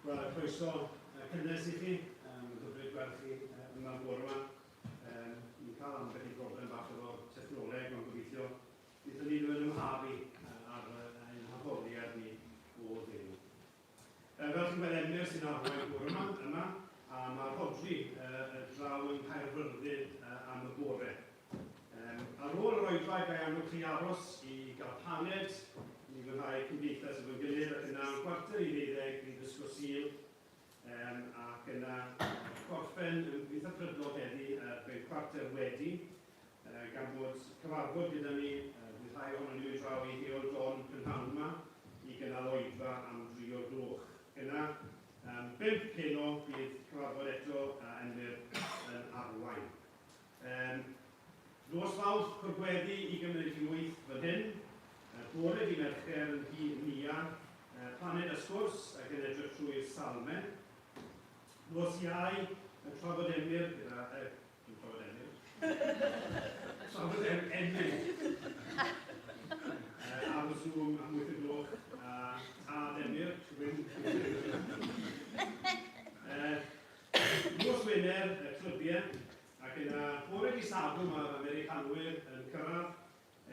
Wel, croeso cynnes i chi. Hyfryd gweld chi yma bore yma. Ni'n cael ambell i broblem bach efo technoleg, ond gobeithio bydd ni ddim yn ymharu ar ein haddoliad ni o Dduw. Fel chi'n gweld, Emyr sy'n arwain bore yma, yma, a mae Rhodri draw yng Nghaerfyrddin am y bore. Ar ôl yr oedfa, ga i annog chi aros i gael paned, i fwynhau cymdeithas efo'n gilydd, ac yna am 11:45 fydd Ysgol Sul, ac yna gorffen yn eitha prydlon heddi erbyn chwarter wedi, gan fod cyfarfod gyda ni, bydd rhai ohonon ni'n mynd draw i Heol Don prynhawn yma i gynnal oedfa am dri o'r gloch. Yna, am bump heno, bydd cyfarfod eto a Emyr yn arwain. Nos Fawrth, Cwrdd Gweddi i gymryd i wyth fan hyn. Bore di Mercher yn nhŷ Nia, paned a sgwrs ac yn edrych trwy'r Salmau. Nos Iau, yn trafod Emyr gyda... Dim trafod Emyr. Trafod Emyr. Ar y Zoom am 8 y gloch. A tad Emyr, Wyn. Nos Wener, y clybiau, ac yna bore dydd Sadwrn mae'r Americanwyr yn cyrraedd,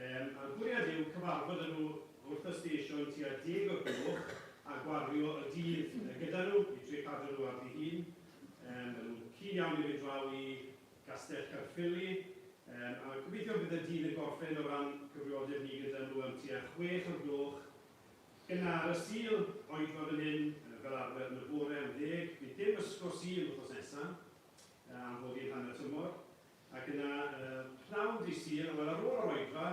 a'r bwriad yw cyfarfod â nhw wrth y stesion tua deg o'r gloch a gwario y dydd gyda nhw i drio cadw nhw ar ddi-hun. Maen nhw'n keen iawn i fynd draw i Gastell Caerffili, a gobeithio bydd y dydd yn gorffen o ran cyfrifoldeb ni gyda nhw am tua chwech o'r gloch. Yna ar y Sul, oedfa fan hyn, fel arfer yn y bore am ddeg, bydd dim ysgol Sul wythnos nesa, am fod hi'n hanner tymor. Ac yna, pnawn dydd Sul, wel ar ôl yr oedfa,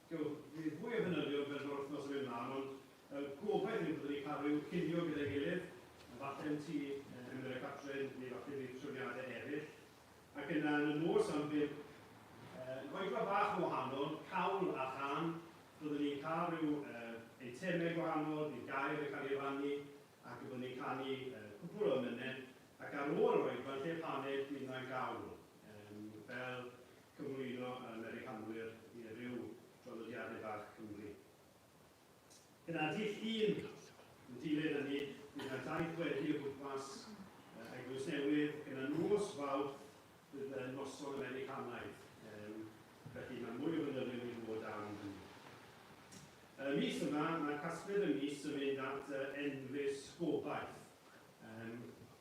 gewch, fydd fwy o fanylion fel mae'r wythnos yn mynd mlaen, ond y gobaith yw byddwn ni'n cael rhyw cinio gyda'i gilydd, falle yn tŷ Emyr a Catrin, neu falle bydd trefniadau eraill. Ac yna yn y nos am bump, oedfa bach yn wahanol, cawl a chân, Byddwn ni'n cael rhyw eitemau gwahanol, bydd gair yn cael ei rannu ac y byddwn ni'n canu cwpwl o emynau ac ar ôl yr oedfa yn lle paned bydd 'na gawl fel cyflwyno yr Americanwyr i ryw draddodiadau bach Cymru. Gyda dydd Llun yn dilyn hynny bydd 'na daith weddi o gwmpas Eglwys Newydd gyda nos Fawrth bydd yn noson Americanaidd. Felly mae mwy o fanylion i ddod am hynny. Y mis yma, mae casgliad y mis yn mynd at Enfys Gobaith.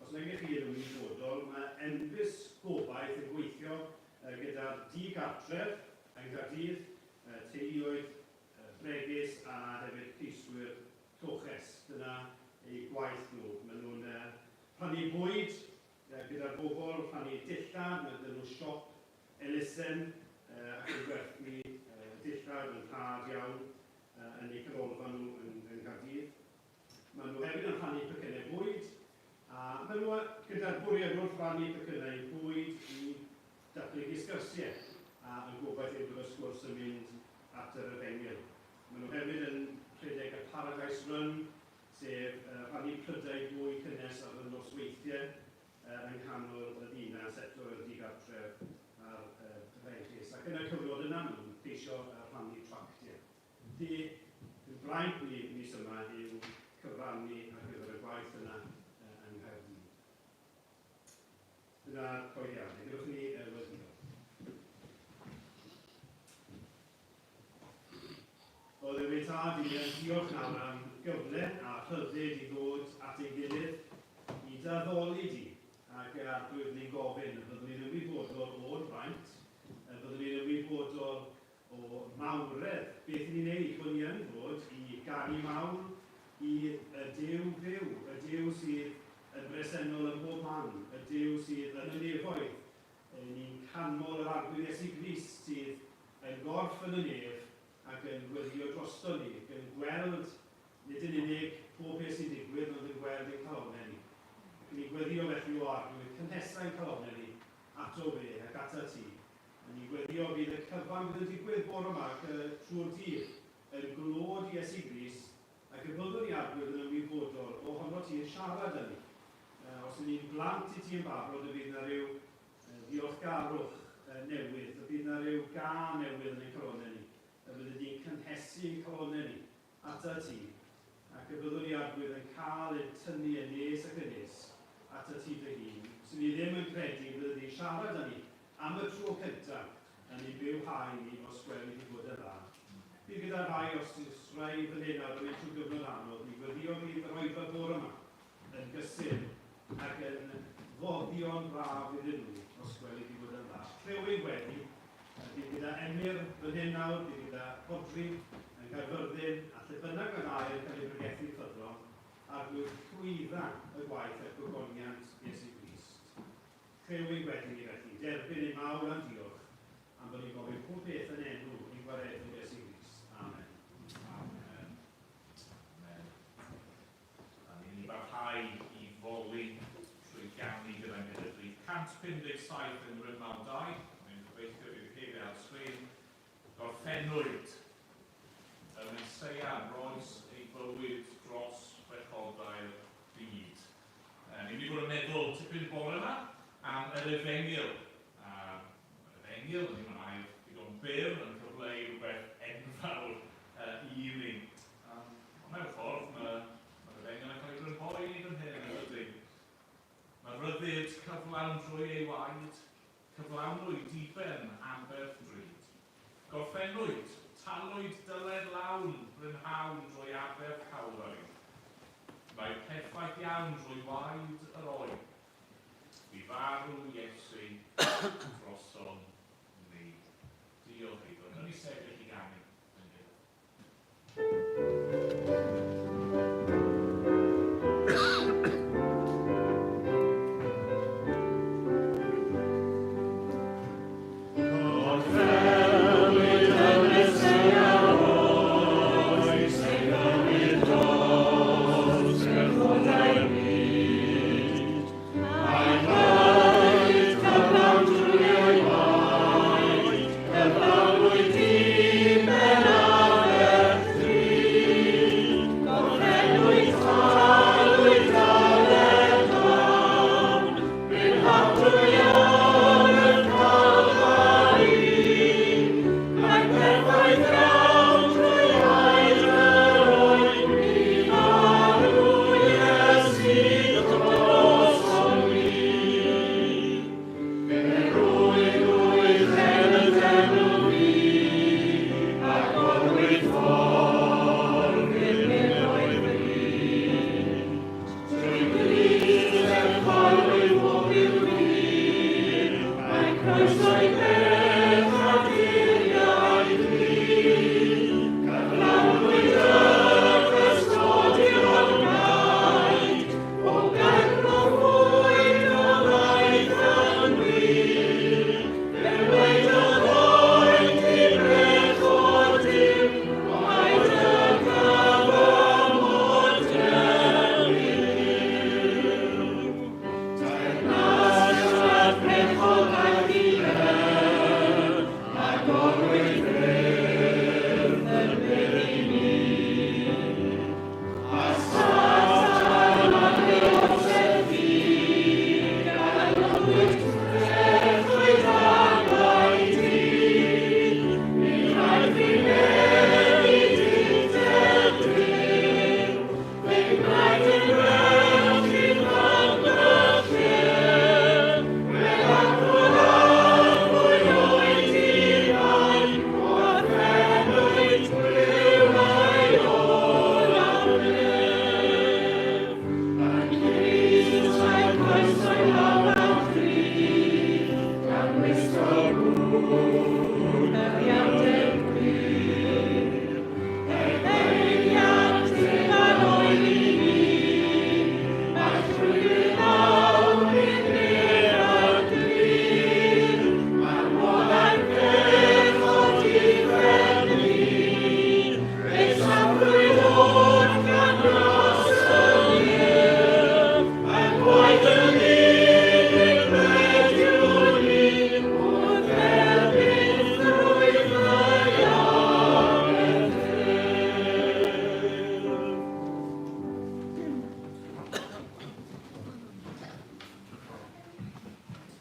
Os nag ych chi yn ymwybodol, mae Enfys Gobaith yn gweithio gyda'r di-gartref yng Nghaerdydd, teuluoedd bregus a hefyd ceiswyr lloches. Dyna eu gwaith nhw. Maen nhw'n rhannu bwyd gyda'r bobl, rhannu dillad, mae 'da nhw siop elusen ac yn gwerthu dillad yn rhad iawn yn eu canolfan nhw yng Nghaerdydd. Maen nhw hefyd yn rhannu pecynnau bwyd, a maen nhw gyda'r bwriad wrth rannu pecynnau bwyd i datblygu sgyrsiau, a y gobaith yw bod y sgwrs yn mynd at yr efengyl. Maen nhw hefyd yn rhedeg y Paradise Run, sef rhannu prydau bwyd cynnes ar y nosweithiau yng nghanol y ddinas eto i'r digartref a'r bregus. Ac yn y cyfnod yna, maen nhw'n ceisio rhannu tractiau. Felly, ein braint ni mis yma yw cyfrannu ar gyfer y gwaith yna yng Nghaerdydd. Dyna'r cyhoeddiadau. Gewch ni weddïo. O Dduw ein Tad, i ni yn diolch nawr am gyfle a rhyddid i ddod at ein gilydd, i dy addoli di, ac Arglwydd ni'n gofyn y byddwn ni'n ymwybodol o'r fraint, y byddwn ni'n ymwybodol o mawredd beth i ni'n ei bod ni yn ddod i ganu mawl i y Duw byw, y Duw sydd yn bresennol ym mhob man, y Duw sydd yn y nefoedd. Ni'n canmol yr Arglwydd Iesu Grist sydd yn gorff yn y nef ac yn gweddïo drosto ni, ac yn gweld nid yn unig pob peth sy'n digwydd, ond yn gweld ein calonnau ni. Ac ni'n gweddïo felly, o Arglwydd, cynhesa ein calonnau ni ato fe ac atat ti. A ni'n gweddïo bydd y cyfan fydd yn digwydd bore yma ac trwy'r dydd yn glod i Iesu Grist, ac y byddwn ni, Arglwydd, yn ymwybodol ohono ti yn siarad â ni. Os ŷn ni'n blant i ti yn barod, y bydd 'na ryw ddiolchgarwch newydd, y bydd 'na ryw gân newydd yn ein calonnau ni, y byddi di'n cynhesu ein calonnau ni atat ti. Ac y byddwn ni, Arglwydd, yn cael ein tynnu yn nes ac yn nes atat ti dy hun. Swn i ddim yn credu y bydde di'n siarad â ni am y tro cyntaf yn ein bywhau ni os gweli di fod yn dda. Bydd gyda rhai os oes rai fan hyn nawr yn mynd trwy gyfnod anodd, mi gweddio fydd yr oedfa bore yma yn gysur ac yn foddion braf iddyn nhw os gweli di fod yn dda. Clywyn gweddi, bydd gyda Emyr fan hyn nawr, bydd gyda Rhodri yn Nghaerfyrddin, a lle bynnag mae air yn cael ei bregethu'n ffyddlon, Arglwydd llwydda y gwaith er gogoniant Iesu Grist. Clywyn gweddi ni felly, derbyn ein mawl a'n diolch am bod ni'n gofyn pob peth yn enw ein Gwaredwr Iesu Grist. Amen. Amen. Amen. A ni'n i barhau i foli trwy ganu gyda'n gilydd. Rhif 157 yng Ngrymaw 2. Mae'n gobeithio bydd hefyd ar sgrin. Gorffennwyd y Meseia roes ei bywyd dros bechodau'r byd. Ni'n mynd i fod yn meddwl tipyn bore yma am yr efengyl. Yr efengyl, ydy mae'n air digon byr yn cyfleu rhywbeth enfawr i ni. Ond mewn ffordd, mae'r efengyl yn cael ei grynhoi i ni fan hyn, yn dydy? Mae rhyddid cyflawn drwy ei waed, cyflawnwyd diben aberth drud. Gorffennwyd, talwyd dyled lawn brynhawn drwy aberth Calfari. Mae perffaith iawn drwy waed yr oen. Bu farw Iesu droson ni. Diolch iddo. Wnawn ni sefyll i ganu yn gilydd.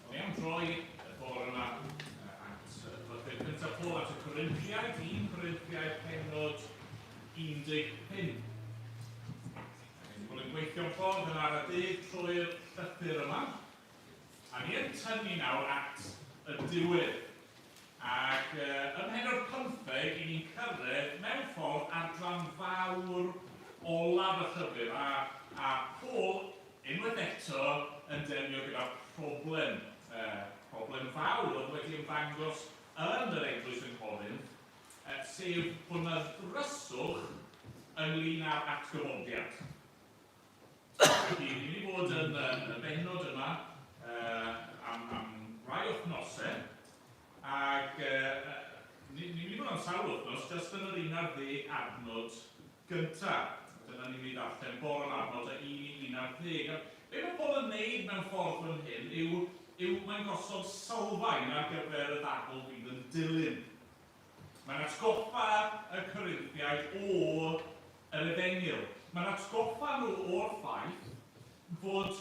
O'n i am droi y bore yma at y llythyr cyntaf Paul at y Corinthiaid, 1 Corinthiaid pennod 15. trwy'r llythyr yma, a ni yn tynnu nawr at y diwedd. Ac ym mhennod 15, i ni'n cyrraedd mewn ffordd adran fawr olaf y llyfr, a, a Paul, unwaith eto, yn delio gyda problem, problem fawr oedd wedi ymddangos yn yr eglwys yng Nghorinth, sef bod 'na ddryswch ynglyn â'r atgyfodiad. Felly, ni'n mynd i fod yn y bennod yma am, am rai wythnosau, ac ni'n mynd i fod am sawl wythnos, jyst yn yr 11 adnod gyntaf. Dyna ni'n mynd i ddarllen bore am adnod a 1 i 11. A be mae Paul yn neud mewn ffordd fan hyn yw, yw mae'n gosod sylfaen ar gyfer y ddadl fydd yn dilyn. Mae'n atgoffa y Corinthiaid o yr Efengyl. Mae'n atgoffa nhw o'r ffaith fod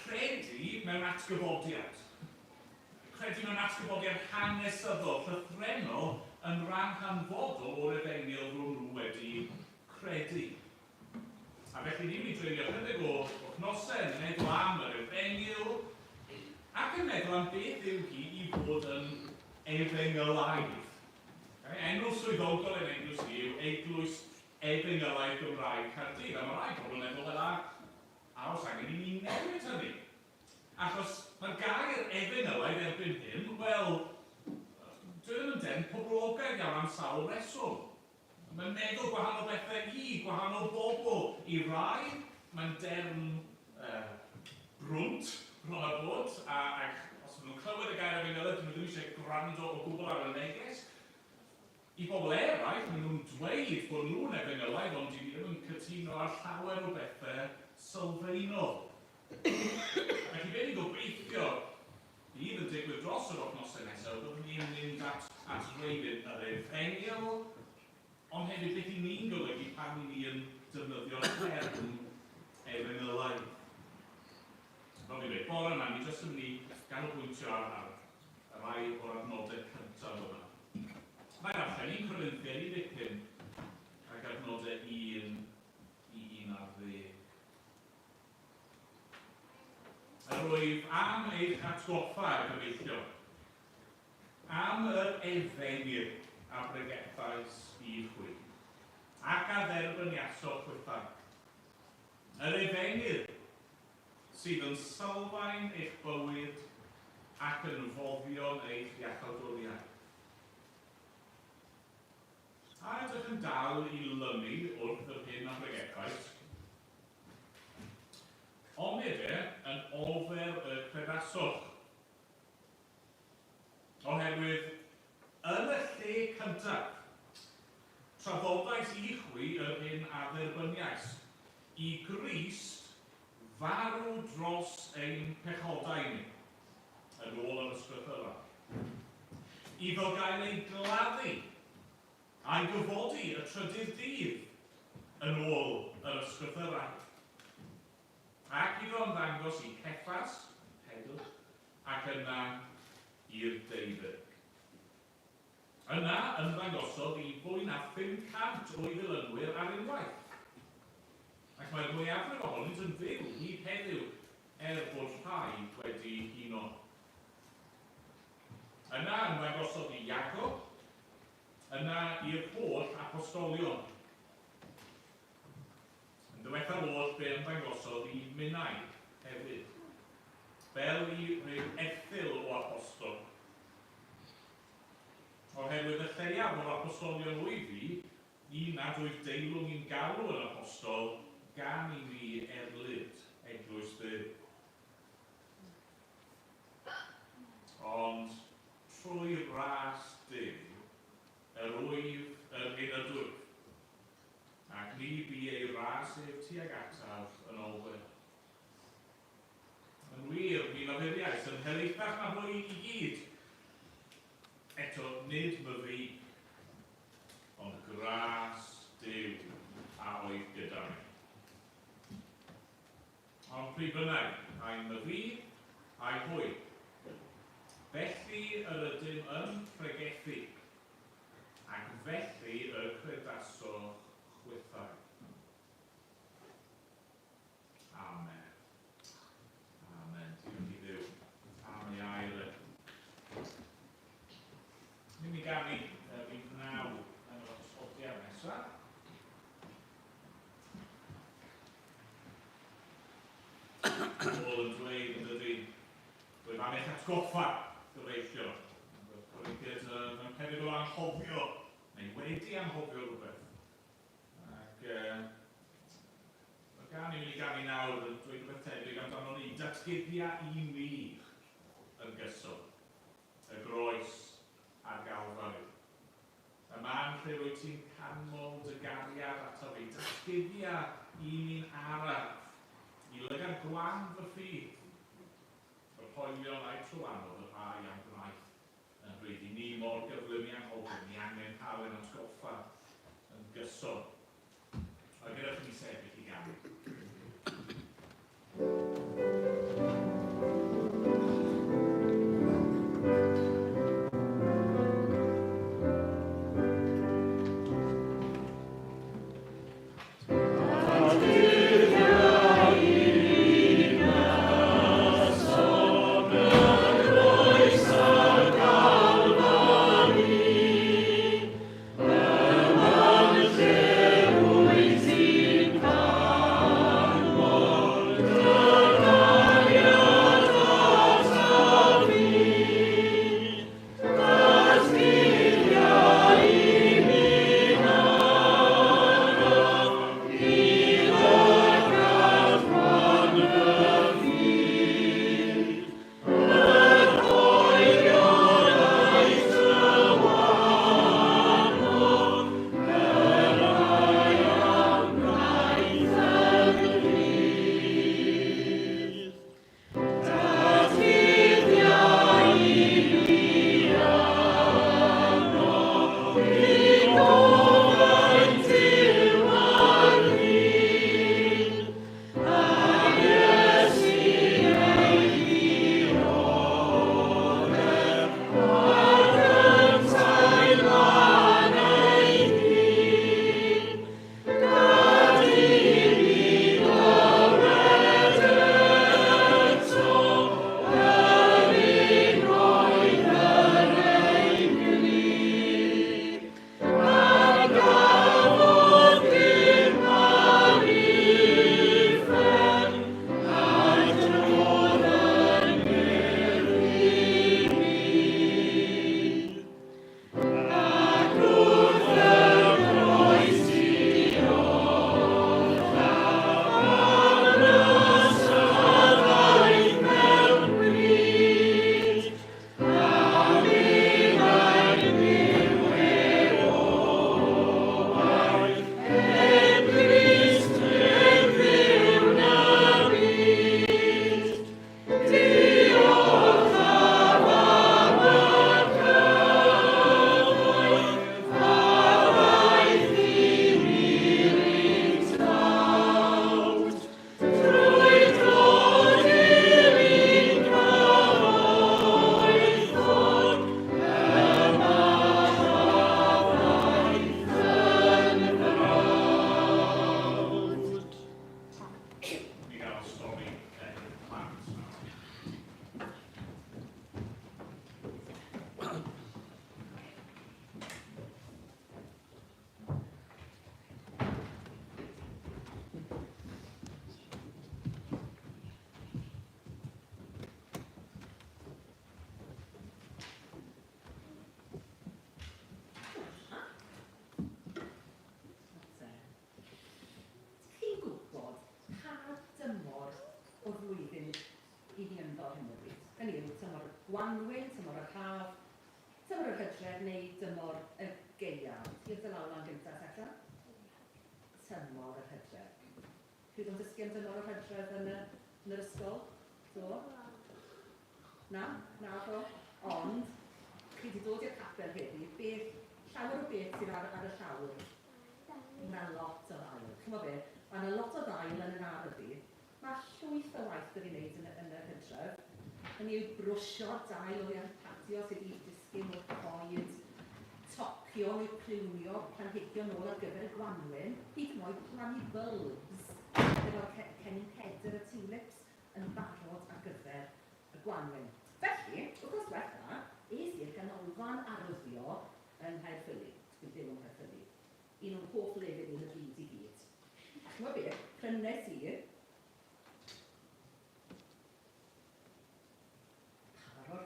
credu mewn atgyfodiad, credu mewn atgyfodiad hanesyddol, llythrennol, yn rhan hanfodol o'r Efengyl ro'n nhw wedi credu. A felly ni'n mynd i dreulio chydig o wythnosau yn meddwl am yr Efengyl ac yn meddwl am beth yw hi i fod yn efengylaidd. Okay? Enw swyddogol ein eglwys ni yw Eglwys Efengylaidd Gymraeg Caerdydd. A mae rai pobl yn meddwl, wel, a, a oes angen i ni newid hynny? Achos mae'r gair efengylaidd erbyn hyn, wel, dwi ddim yn derm poblogaidd iawn am sawl reswm. Mae'n meddwl gwahanol bethau i gwahanol bobl. I rai, mae'n derm brwnt, bron a bod, a, ac os maen nhw'n clywed y gair efengylau, dyn nhw ddim eisiau gwrando o gwbl ar y neges. I bobl eraill, maen nhw'n dweud bod nhw'n efengylaidd, ond dyn ni ddim yn cytuno ar llawer o bethau sylfaenol. Felly be ni'n gobeithio bydd yn digwydd dros yr wythnosau nesaf, byddwn ni'n mynd at, at wreiddyn yr efengyl, ond hefyd beth i ni'n golygu pan i ni yn defnyddio'r term efengylaidd. Fel fi'n dweud, bore yma, ni jyst yn mynd i ganolbwyntio ar, ar rai o'r adnodau cyntaf yma. Mae'n allan 1 Corinthiaid 15 ac adnodau 1 i 11. Yr wyf am eich atgoffa, gyfeillion, am yr efengyl a bregethais i chwi, ac a dderbyniasoch chwithau. Yr efengyl sydd yn sylfaen eich bywyd ac yn foddion eich iachawdwriaeth. A ydych yn dal i lynu wrth yr hyn a bregethais? Onid e yn ofer y credaswch? Oherwydd yn y lle cyntaf, traddodais i chwi yr hyn a dderbyniais, i Grist farw dros ein pechodau ni, yn ôl yr Ysgrythyrau, iddo gael ei gladdu, a'i gyfodi y trydydd dydd, yn ôl yr Ysgrythyrau. Ac iddo ymddangos i Ceffas, Pedr, ac yna i'r deuddeg. Yna ymddangosodd i fwy na 500 o'i ddilynwyr ar unwaith. Ac mae'r mwyafrif ohonynt yn fyw hyd heddiw, er bod rhai wedi huno. Yna ymddangosodd i Iago, Yna i'r holl apostolion. Yn ddiwethaf oll fe ymddangosodd i minnau hefyd, fel i ryw erthygl o apostol. Oherwydd y lleiaf o'r apostolion wyf fi, un nad wyf deilwng i'm galw yn apostol, gan i mi erlid eglwys Dduw. Ond trwy ras Duw yr wyf yr hyn ydwyf, ac ni bu ei ras ef tuag ataf yn ofer. Yn wir, mi lafuriais yn helaethach na hwy i gyd. Eto, nid myfi, ond gras Duw a oedd gyda mi. Ond pryd bynnag, ai myfi, ai hwy. Felly yr ydym yn pregethu, ac felly y credasoch chwithau. Amen. atgoffa, gobeithio. Corinthiaid mewn perygl o anghofio, neu wedi anghofio rhywbeth. Ac mae'r gân ni'n mynd i ganu nawr yn dweud rhywbeth tebyg amdano ni. Datguddia i mi yn gyson, y groes a'r Galfari. Y man lle rwyt ti'n canmol dy gariad ato fi, datguddia i mi'n araf, i lygad gwan fy ffydd. Yr hoelion a'i trywanodd y rhai a'm gwnaeth yn rhydd i ni mor gyflym i anghofio, ni angen cael ein atgoffa yn gyson. A gyda chi ni sefyll i ganu. Mi gael stori i'r plant nawr. Chi'n gwybod pa dymor o'r flwyddyn i ni ynddo ar hyn o bryd? Hynny yw, tymor y gwanwyn, tymor yr haf, tymor yr hydref neu dymor y gaeaf? Ti'n dy law lan gyntaf, Tecla? Tymor yr hydref. Chi wedi bod yn dysgu am dymor yr hydref yn y, yn yr ysgol? Do? Na? Na do? Ond, chi wedi dod i'r capel heddi, beth, llawer o beth sydd ar, ar y llawr? Mae lot o ddail. Chimod be? Mae 'na lot o ddail yn 'yn ardd i. Mae llwyth o waith 'da fi wneud yn y, yn yr hydref. Hynny yw brwsio'r dail oddi ar y patio sydd wedi disgyn o'r coed, tocio neu priwnio planhigion nôl ar gyfer y gwanwyn, hyd yn oed plannu bulbs efo'r cennin Pedr a tulips yn barod ar gyfer y gwanwyn. Felly, wythnos diwetha, es i'r ganolfan arddio yng Nghaerffili. Dwi'n byw yng Nghaerffili. Un o'n hoff lefydd i yn y byd i gyd. A chimod beth? Prynes i par o'r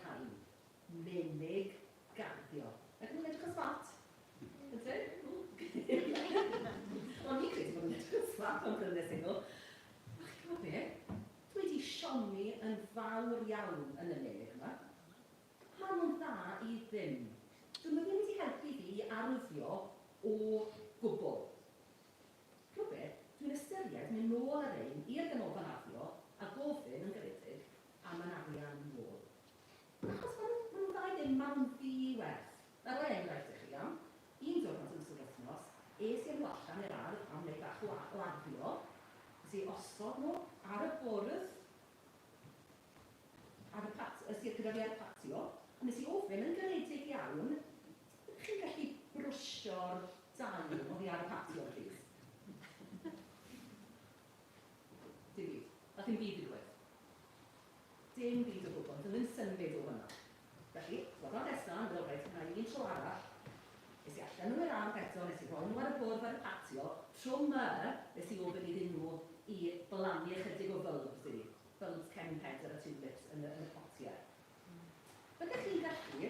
siomi yn fawr iawn yn y menig yma. Maen nhw'n dda i ddim. Dyn nhw ddim wedi helpu fi i arddio o gwbl. Ch'mo' beth, dwi'n ystyried mynd nôl ar ein i'r ganolfan arddio a gofyn yn garedig am yn arian nôl. Achos maen nhw, maen nhw'n dda i ddim, maen nhw'n ddi-werth. Na roi enghraifft i chi, iawn? Un diwrnod yn ystod yr wythnos, es i â nhw allan i'r ardd am wneud bach o o arddio. Nes i osod nhw ar y bwrdd ar y pat- es i gyda fi ar y patio, a nes i ofyn yn garedig iawn, ydych chi'n gallu brwsio'r dail oddi ar y patio, plîs? Dim byd. Nath ddim byd ddigwydd. Dim byd o gwbl. Nath ddim symud o hwnna. Felly, diwrnod nesa, yn meddwl, reit, wna i un tro arall. Es i allan nhw i'r ardd eto, nes i roi nhw ar y bwrdd ar y patio. Tro 'ma, nes i ofyn iddyn nhw i blannu ychydig o fylbs i fi. Bulbs cennin Pedr a tulips yn y, yn y potiau. Byddech chi'n gallu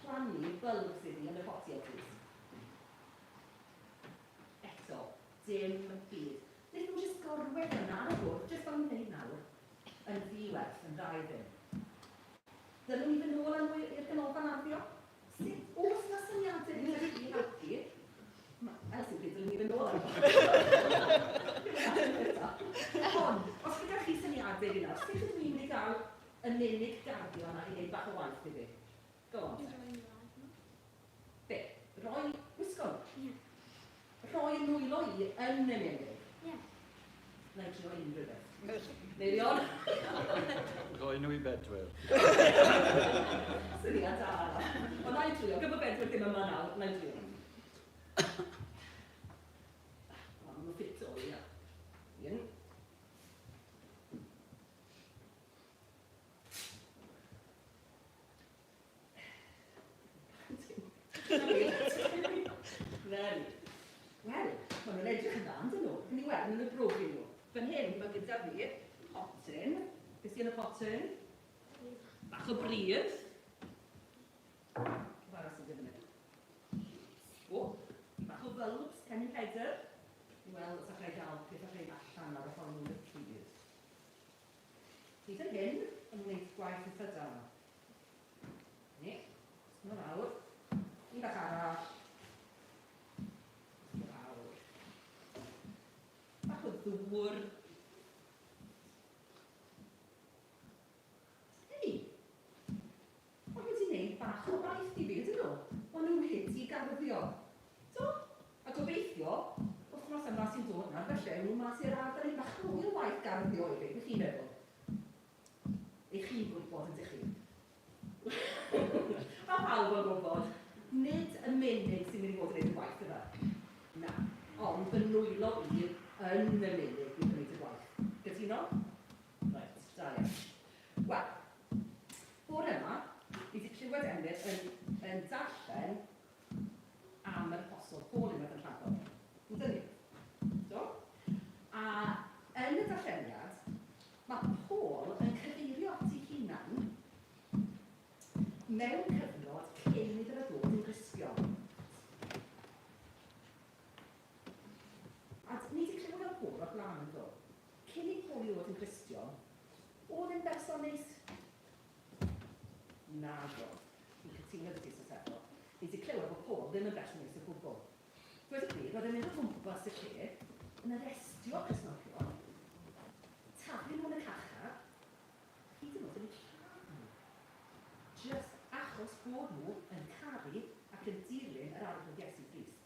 plannu bulbs i fi yn y potiau, plîs? Eto, dim byd. Wnaethon nhw jyst gorwedd yna ar y bwrdd, jyst fel ni'n gwneud nawr, yn ddi-werth, yn dda i ddim. Dylwn i fynd nôl â nhw i'r ganolfan arddio? Sut, oes 'na syniadau gyda chi i helpu? Elsie, pryd dylwn i fynd nôl â nhw? Ond, os gyda chi syniadau fi nawr, sut ydw i'n mynd i gael y menig garddio yna i wneud bach o waith i fi? Go on te. Be? Roi wisgo nhw? Ie. Rhoi yn nwylo i yn y menig? Ie. Na i drio unrhyw beth. Meirion? Rhoi nhw i Bedwyr. Syniad da. Ond na i drio. Gan bod Bedwyr ddim yma nawr, na i drio. O, maen nhw'n ffito, ia. Un. Wel, wel, maen nhw'n edrych yn dda, yn dyn nhw? Ni weld, maen nhw'n brofi nhw. Fan hyn, mae gyda fi potyn. Beth sy'n y potyn? Bach o bridd. Beth arall sy'n gyda ni? O, bach o bulbs, cennin Pedr. I weld os allai gael peth o rhain allan ar y ffordd nhw'n y pridd. Hyd yn hyn, yn wneud gwaith eitha da. Ni, nhw lawr. Un bach arall. Nhw lawr. Bach o ddŵr. Hei! Maen nhw wedi gwneud bach o waith i fi, ydyn nhw? Maen nhw wedi garddio. Do, a gobeithio, wythnos yma sy'n dod nawr, felly, nhw mas i'r ardd a wneud bach mwy o waith garddio i fi. Beth chi'n meddwl? Ych chi'n gwybod, ydych chi? Mae pawb yn gwybod, nid y menig sy'n mynd i fod yn gwneud y gwaith yma. Na, ond fy nwylo i yn y menig fydd yn gwneud y gwaith. Gytuno? Reit, da iawn. Wel, bore yma, fi wedi clywed Emyr yn, yn darllen am yr Apostol Paul unwaith yn rhagor. Yn dynnu. Do? A yn y darlleniad, mae Paul yn cyfeirio at ei hunan mewn cyfnod cyn iddo fe ddod yn Gristion. A ni wedi clywed am Paul o'r blaen yn do. Cyn i Paul i ddod yn Gristion, oedd e'n berson neis? Naddo. Fi'n cytuno 'da ti Sosebo. Fi 'di clywed bod Paul ddim yn berson neis o gwbl. Dweud y gwir, roedd e'n mynd o gwmpas y lle, yn arestio Cristnogion, taflu nhw yn y carchar, hyd yn oed yn eu lladd nhw. Jyst achos bod nhw yn caru ac yn dilyn yr Arglwydd Iesu Grist.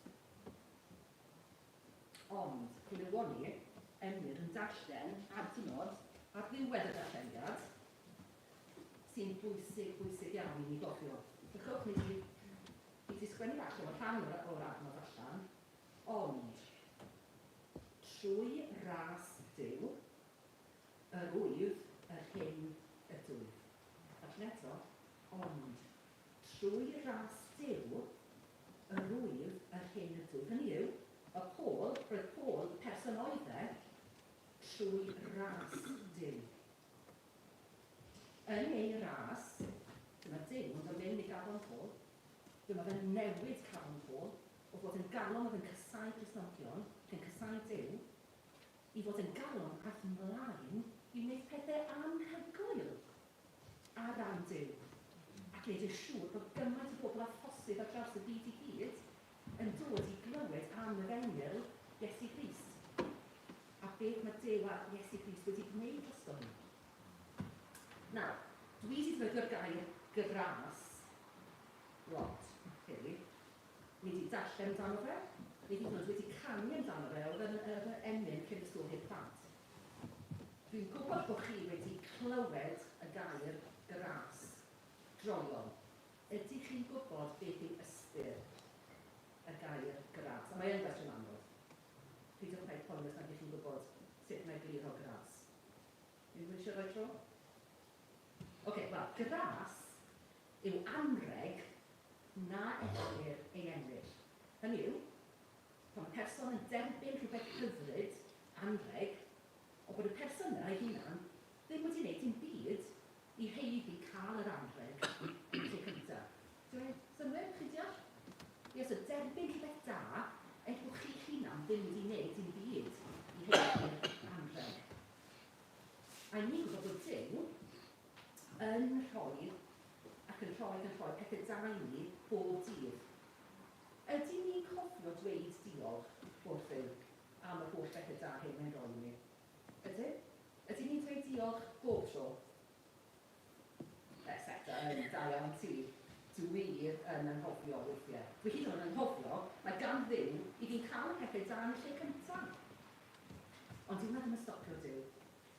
Ond, clywon ni Emyr yn darllen adnod ar ddiwedd y darlleniad, sy'n bwysig, bwysig iawn i ni gofio. Drychwch, ni 'di, ni 'di sgwennu falle o'r rhan o'r, o'r adnodd allan, ond trwy ras Duw, yr wyf yr hyn ydwyf. Darllen eto, ond trwy ras Duw, yr wyf yr hyn ydwyf. Hynny yw, mae Paul, roedd Paul, y person oedd e, trwy ras Duw. Yn ei ras, dyma Duw yn dod mewn i galon Paul, dyma fe'n newid calon Paul, o fod yn galon oedd yn casáu Cristnogion, ac yn casáu Duw, i fod yn galon aeth mlaen i wneud pethau anhygoel. gwneud yn siŵr bod gymaint o bobl â phosib ar draws y byd i gyd yn dod i glywed am yr efengyl Iesu Grist a beth mae Duw a Iesu Grist wedi gwneud drosto ni. Nawr, dwi wedi defnyddio'r gair gras lot heddi. Ni wedi darllen amdano fe, ni hyd yn oed wedi canu amdano fe, oedd yn yr emyn cyn y stori i'r plant. Dwi'n gwybod bod chi wedi clywed y gair gras droeon. Ydych chi'n gwybod beth yw ystyr y gair gras? A mae yn gwestiwn anodd. Peidiwch paid poeni os nad ydych chi'n gwybod sut mae egluro gras. Unrhyw eisiau rhoi tro? Oce, okay, wel, gras yw anrheg na ellir ei ennill. Hynny yw, pan mae person yn derbyn rhywbeth hyfryd, anrheg, ond bod y person yna ei hunan ddim wedi gwneud dim byd i haeddu cael yr anrheg yn y lle cyntaf. Dwi'n gwneud synnwyr? Chi'n deall? Ie, so derbyn rhywbeth da, er bod chi'ch hunan ddim wedi gwneud dim byd i haeddu'r anrheg. A ni'n gwybod bod Duw yn rhoi ac yn rhoi ac yn rhoi pethau da i ni bob dydd. Ydyn ni'n cofio dweud diolch wrth Dduw am yr holl bethau da hyn mae'n rhoi i ni? Ydyn? Ydyn ni'n dweud diolch bob tro? Etc. Yn da iawn ti. Dwi yn anghofio weithiau. Dwi hyd yn oed yn anghofio mae gan Dduw i fi'n cael y pethau da yn y lle cyntaf. Ond dyw hwnna ddim yn stopio Duw.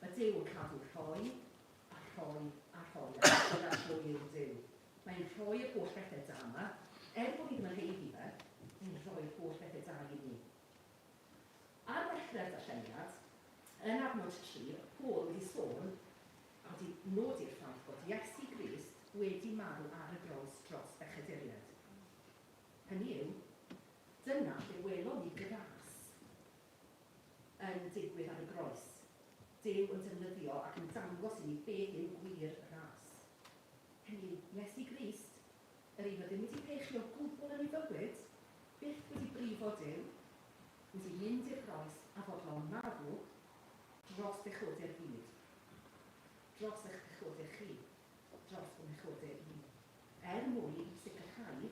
Mae Duw yn cadw rhoi a rhoi a rhoi a dyna pwy yw Duw. Mae'n rhoi'r holl bethau da yma, er bod ni ddim yn haeddu fe, mae'n rhoi'r holl bethau da i ni. Ar ddechrau'r darlleniad, yn adnod 3, Paul wedi sôn a wedi nodi'r ffaith bod Iesu Grist wedi marw ar y groes dros bechaduriaid. Hynny yw, dyna lle welon ni gras yn digwydd ar y groes. Duw yn defnyddio ac yn dangos i ni beth yw gwir ras. Hynny yw, Iesu Grist, yr un oedd ddim wedi pechu o gwbl yn ei fywyd, byth wedi brifo Duw, wedi mynd i'r groes a fodlon marw dros bechodau'r byd, dros eich pechodau chi, dros fy mhechodau i, er mwyn sicrhau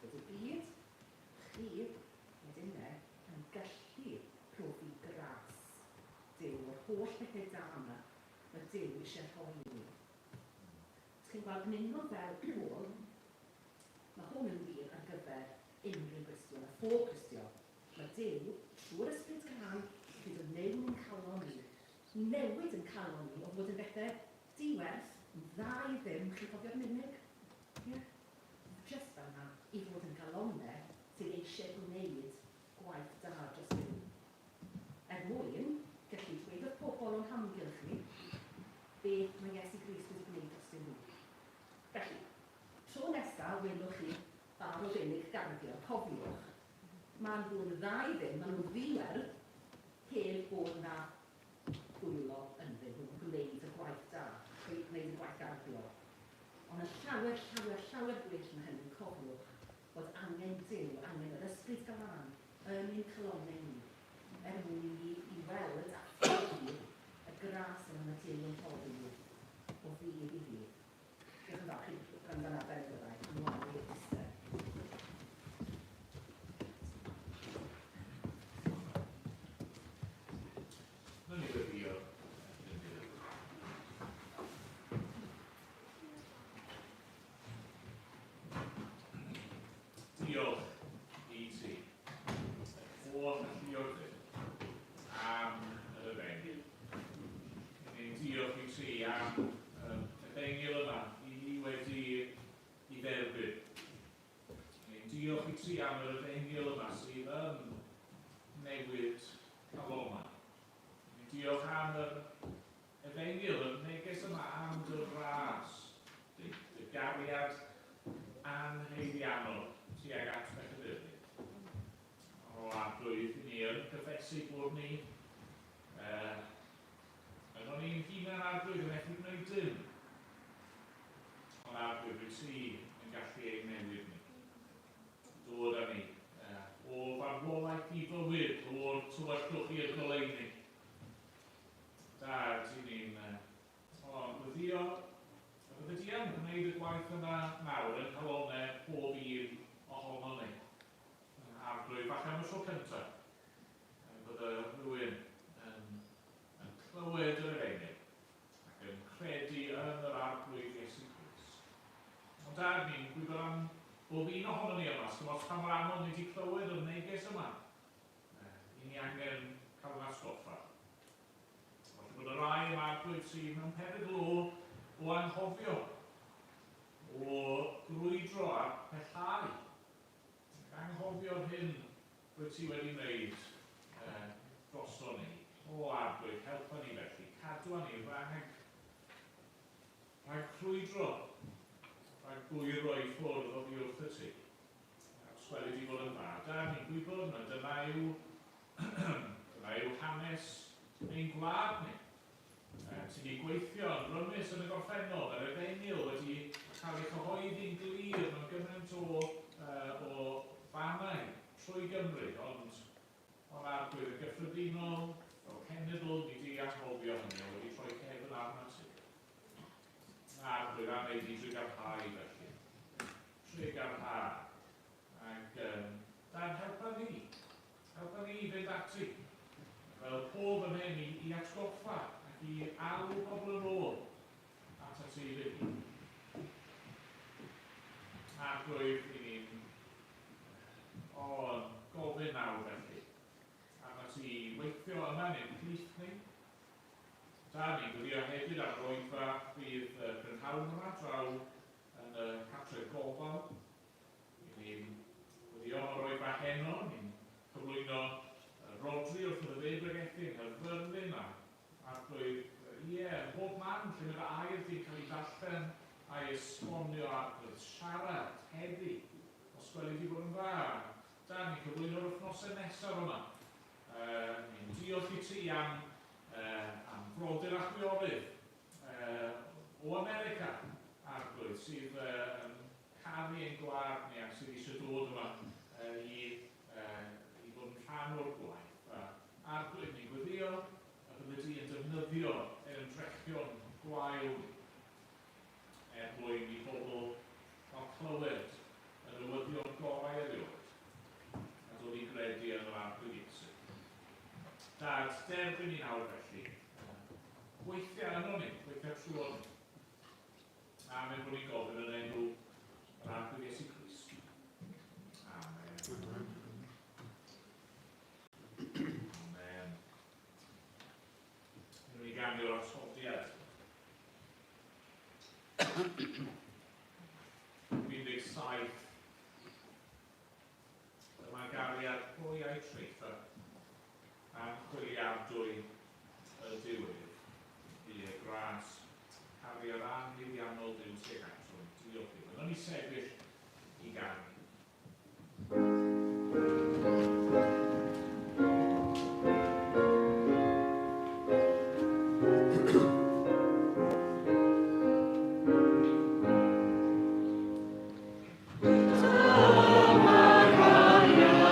bod y byd, chi, wedyn e, yn gallu profi gras Duw, yr holl bethau da yma mae Duw eisiau rhoi i ni. Os chi'n gweld yn union fel Paul, mae hwn yn wir ar gyfer unrhyw Gristion a phob Cristion. Mae Duw, trwy'r Ysbryd Glân, wedi dod mewn i'n calon ni, newid yn calon ni o fod yn bethau diwerth, yn dda i ddim, chi'n cofio'r mimic? Ie? Yeah. Just fel yna, i fod yn galonau sydd eisiau gwneud gwaith da dros Dduw. Er mwyn gallu dweud wrth pobl o'n hamgylch ni beth mae Iesu Grist wedi gwneud drostyn nhw. Felly, tro nesa welwch chi bar o fenig garddio, cofiwch, maen nhw'n dda i ddim, maen nhw'n ddiwerth heb bod 'na ddwylo ynddyn nhw yn gwneud y gwaith da, gwneud y gwaith garddio. Ond yn llawer, llawer, llawer gwell na hynny, cofiwch fod angen Duw, angen yr Ysbryd Glân yn ein calonnau ni, er mwyn i ni i weld a phrofi y gras yna mae Duw yn rhoi i ni o ddydd i ddydd. Diolch yn fawr chi gwrando ar ben y byddai. Ymlaen i'r Easter. Wnawn ni weddïo. Diolch i ti, holl alluog Dduw, am yr efengyl. Ni'n diolch i ti am yr efengyl yma i ni wedi i dderbyn. Ni'n diolch i ti am yr efengyl yma sydd yn newid calonau. Ni'n diolch am yr efengyl, y neges yma am dy ras, dy, dy gariad anhaeddiannol tuag at bechaduriaid. O, Arglwydd, i ni yn cyffesu bod ni yn o'n ni'n hunan, Arglwydd, yn methu gwneud dim. Ond Arglwydd, rwyt ti yn gallu ein newid ni. Dod â ni o farwolaeth i fywyd, o'r tywyllwch i'r goleuni. Da, ti'n ni'n o, gweddio y byddi di yn gwneud wneud y gwaith yna nawr yn calonau pob un ohono ni. Arglwydd, falle am y tro cyntaf, bydde rhywun yn, yn clywed yr efengyl ac yn credu yn yr Arglwydd Iesu Grist. Ond da, ni'n gwybod am bob un ohono ni yma, sdim ots pa mor aml ni wedi clywed yr neges yma. I ni angen cael yn atgoffa. Falle bod y rai yma Arglwydd sydd mewn perygl o, o anghofio, o grwydro a pellhau. Ac anghofio'r hyn rwyt ti wedi wneud eh, drosto ni. O Arglwydd, helpa ni felly, cadwa ni rhag, rhag crwydro, rhag gwyro i ffwrdd oddi wrth y ti. Ac os gweli di fod yn dda, da ni'n gwybod na dyna yw, dyna yw hanes ein gwlad ni. Ti wedi gweithio yn rymus yn y gorffennol, yr efengyl wedi cael ei chyhoeddi'n glir mewn gymaint o, o fannau trwy Gymru, ond ond Arglwydd yn gyffredinol, fel cenedl, ni wedi anghofio hynny a wedi troi cefn arnat ti. Arglwydd, a wneud i drugarhau felly. Trugarha. Ac um, dan helpa ni. Helpa ni i fynd ati. Fel pob yn hyn i, i atgoffa ac i alw pobl yn ôl at at ei hun. Arglwydd, i ni'n o, gofyn nawr felly. Arna ti weithio yma neu'n plith ni. Da ni'n gwylio hefyd ar roedfa fydd y prynhawn yma draw yn y cartref gofal. I ni'n gwylio am y roedfa heno, ni'n cyflwyno Rodri wrth iddo fe bregethu yng Nghaerfyrddin a Arglwydd, ie, ym mhob man lle mae dy air di'n cael ei ddarllen a'i esbonio Arglwydd, siarad heddi, os gweli di fod yn dda. Da, ni'n cyflwyno'r wythnosau nesaf yma. Uh, ni'n diolch i ti am, uh, am frodyr a chwiorydd uh, o America, Arglwydd, sydd uh, yn caru ein gwlad ni ac sydd eisiau dod yma uh, i, uh, i fod yn rhan o'r gwaith. A Arglwydd, ni'n gweddio y bydde di yn defnyddio ein ymdrechion gwael ni er mwyn i bobl gael clywed y newyddion gorau erioed a dod i gredu yn yr Arglwydd Iesu. Dad, derbyn ni nawr felly. Gweithia yno ni, gweithia trwy ni. Amen bod ni'n gofyn yn enw yr Arglwydd Iesu Grist. Amen. Amen. Nw'n ni ganu'r atodiad. 17. Dyma gariad pwy a'i treitha am chwiliadwy y diwedd. Ie, gras, cariad anhaeddiannol Duw tuag atom. Diolch iddo. Nawn ni sefyll i ganu. Dyma gariad.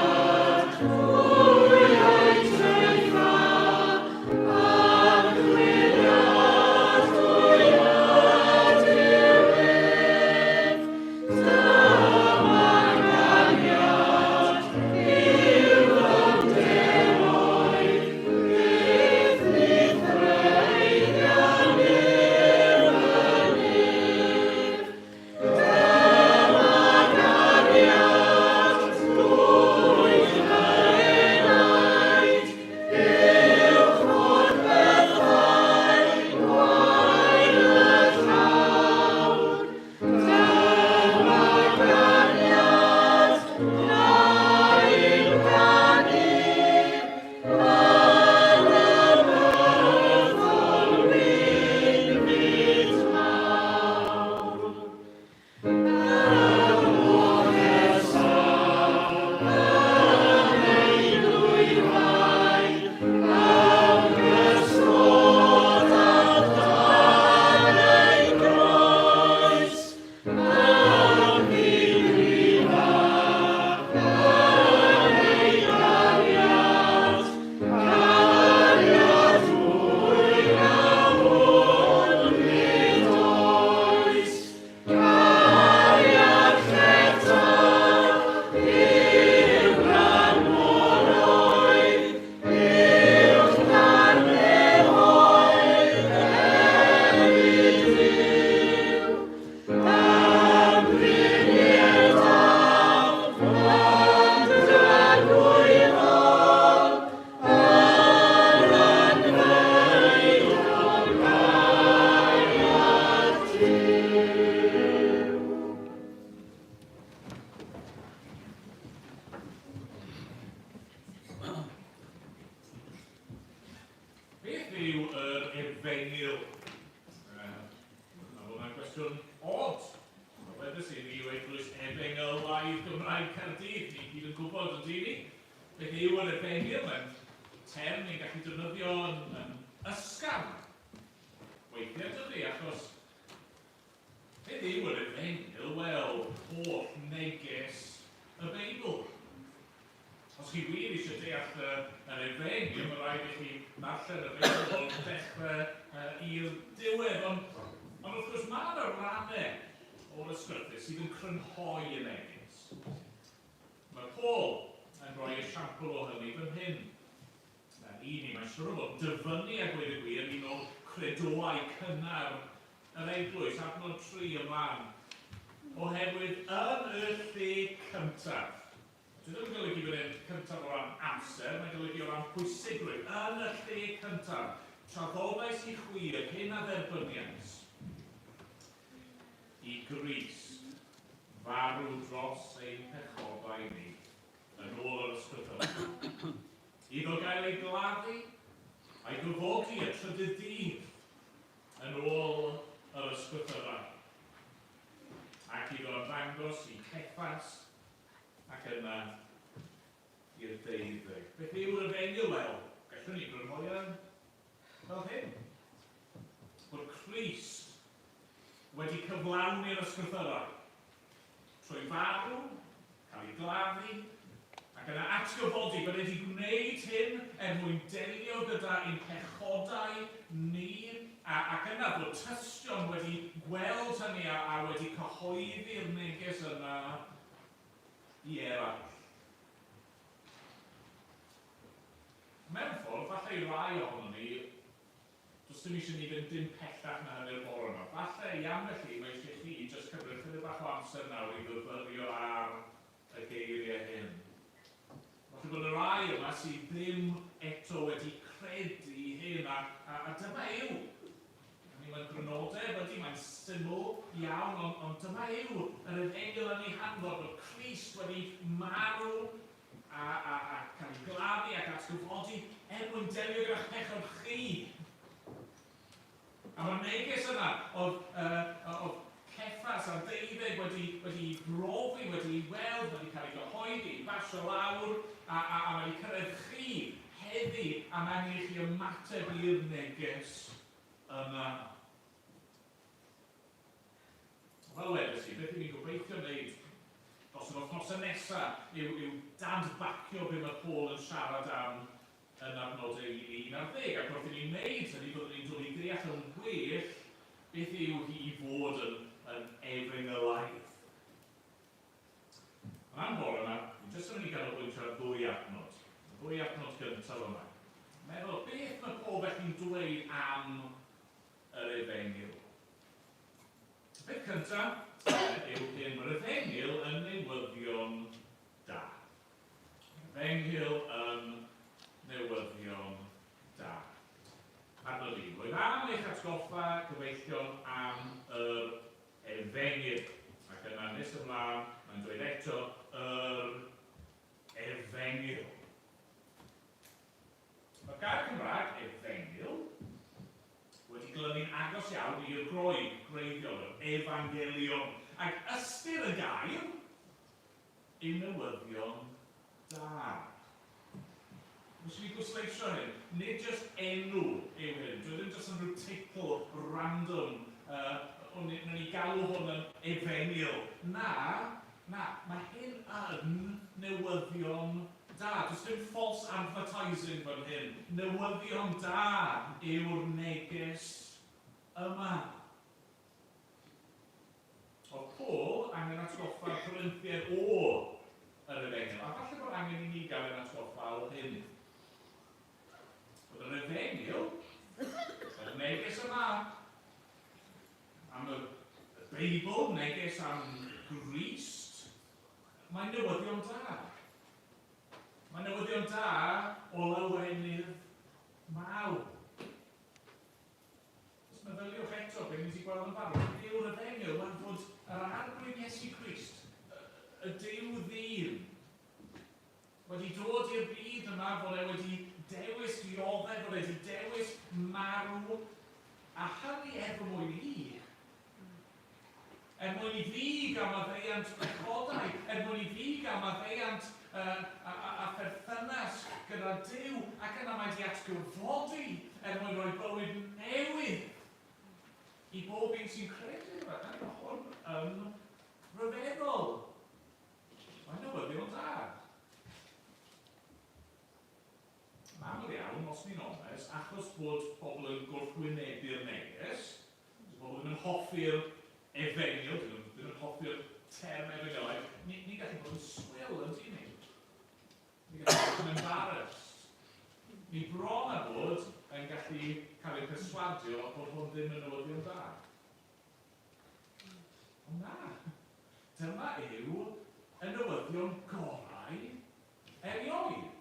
Efengyl? Mae hwnna'n gwestiwn od. Wedes i ni yw Eglwys Efengylaidd Gymraeg Caerdydd. Ni gyd yn gwybod yn dyn ni. Beth yw yr Efengyl? Mae'n term ni'n gallu defnyddio yn ysgafn. Weithiau dydy, achos beth yw yr Efengyl? Wel, holl neges y Beibl. Os chi wir eisiau deall yr Efengyl, mae rhaid i chi ddarllen y Beibl o'r dechrau i'r diwedd. Ond wrth gwrs, mae yna rannau o'r ysgrythur sydd yn crynhoi y neges. Mae Paul yn rhoi esiampl o hynny fan hyn. I ni, mae'n siŵr o fod dyfynnu a gweud y gwir un o credoau cynnar yr eglwys, adnod 3 ymlaen. Oherwydd yn y lle cyntaf, Dwi ddim yn golygu bod e'n cyntaf o ran amser, mae'n golygu o ran pwysigrwydd. Yn y lle cyntaf, traddodais i chwi yr hyn a dderbyniais i Grist farw dros ein pechodau ni, yn ôl yr Ysgrythurau. Iddo gael ei gladdu a'i gyfodi y trydydd dydd, yn ôl yr Ysgrythurau. Ac iddo ymddangos i Ceffas, ac yna i'r deuddeg. Beth yw'r efengyl? Wel, gallwn ni grynhoi yn fel hyn. Bod Crist wedi cyflawni'r ysgrythyrau trwy farw, cael ei gladdu, ac yna atgyfodi, bod e wedi gwneud hyn er mwyn delio gyda ein pechodau ni, ac yna bod tystion wedi gweld hynny a wedi cyhoeddi'r neges yna i eraill. Mewn ffordd, falle i rai ohonon ni, does dim eisiau ni fynd dim pellach na hynny'r bore yma. Falle i ambell un, mae eisiau chi jyst cymryd chydig bach o amser nawr i fyfyrio ar y geiriau hyn. Falle bod y rai yma sydd ddim eto wedi credu hyn, a dyma yw. I mean, mae'n grynodeb, ydy, mae'n syml iawn, ond dyma yw yr efengyl yn ei hanfod, bod Crist wedi marw a cael ei gladdu ac atgyfodi er mwyn delio gyda'ch pechod chi. A mae'r neges yna oedd Ceffas a'r deuddeg wedi brofi, wedi weld, wedi cael ei gyhoeddi, ei basio lawr, a mae wedi cyrraedd chi heddi, a mae angen i chi ymateb i'r neges yna. Fel wedes i, beth i ni'n gobeithio wneud dros yr wythnosau nesaf yw dadbacio be mae Paul yn siarad am yn adnodau 11, ac wrth i ni wneud hynny, byddwn ni'n dod i ddeall yn well beth yw hi i fod yn efengylaidd. Ond am bore yma, dwi'n jyst yn mynd i ganolbwyntio ar ddwy adnod. Y ddwy adnod gyntaf yma. Meddwl, beth mae Paul felly'n dweud am yr efengyl? Y peth cyntaf yw hyn, mae'r efengyl yn newyddion da. Efengyl yn newyddion da. Adnod 1. Roedd am eich atgoffa, gyfeillion, am yr efengyl. Ac yna nes ymlaen, mae'n dweud eto, yr efengyl. Mae'r gair Cymraeg, efengyl, wedi glynu'n agos iawn i'r Groeg gwreiddiol, yr evangelion. Ac ystyr y gair yw newyddion da. Wnes i bwysleisio hyn, nid jyst enw yw hyn, dwi ddim jyst yn rhyw teitl random, wnawn ni galw hwn yn efengyl. Na, na, mae hyn yn newyddion da. Does dim false advertising fan hyn. Newyddion da yw'r neges yma. Oedd Paul angen atgoffa'r Corinthiaid o yr efengyl, a falle bod angen i ni gael ein atgoffa o hyn. Bod yr efengyl, yr neges yma am y Beibl, neges am Grist, mae'n newyddion da. Mae'n newyddion da o lawenydd mawr. Os meddyliwch eto be ni wedi gweld yn barod, beth yw'r efengyl? Wel, fod yr Arglwydd Iesu Grist, y Duw ddyn, wedi dod i'r byd yma, fod e wedi dewis dioddef, fod e wedi dewis marw. Er mwyn i fi gael maddeuant pechodau, er mwyn i fi gael maddeuant a pherthynas gyda Duw, ac yna mae 'di atgyfodi er mwyn rhoi bywyd newydd i bob un sy'n credu ynddo fe. Mae hwn yn rhyfeddol. Mae'n newyddion da. Yn aml iawn, os ni'n onest, achos bod pobl yn gwrthwynebu'r neges, dyw pobl ddim yn hoffi'r efengyl, dyn nhw ddim yn hoffi'r term efengylaidd, ni'n gallu bod yn swil, yn dyn ni? Ni'n gallu bod yn embarrassed. Ni bron â bod yn gallu cael ein perswadio bod hwn ddim yn newyddion da. Ond na, dyma yw y newyddion gorau erioed.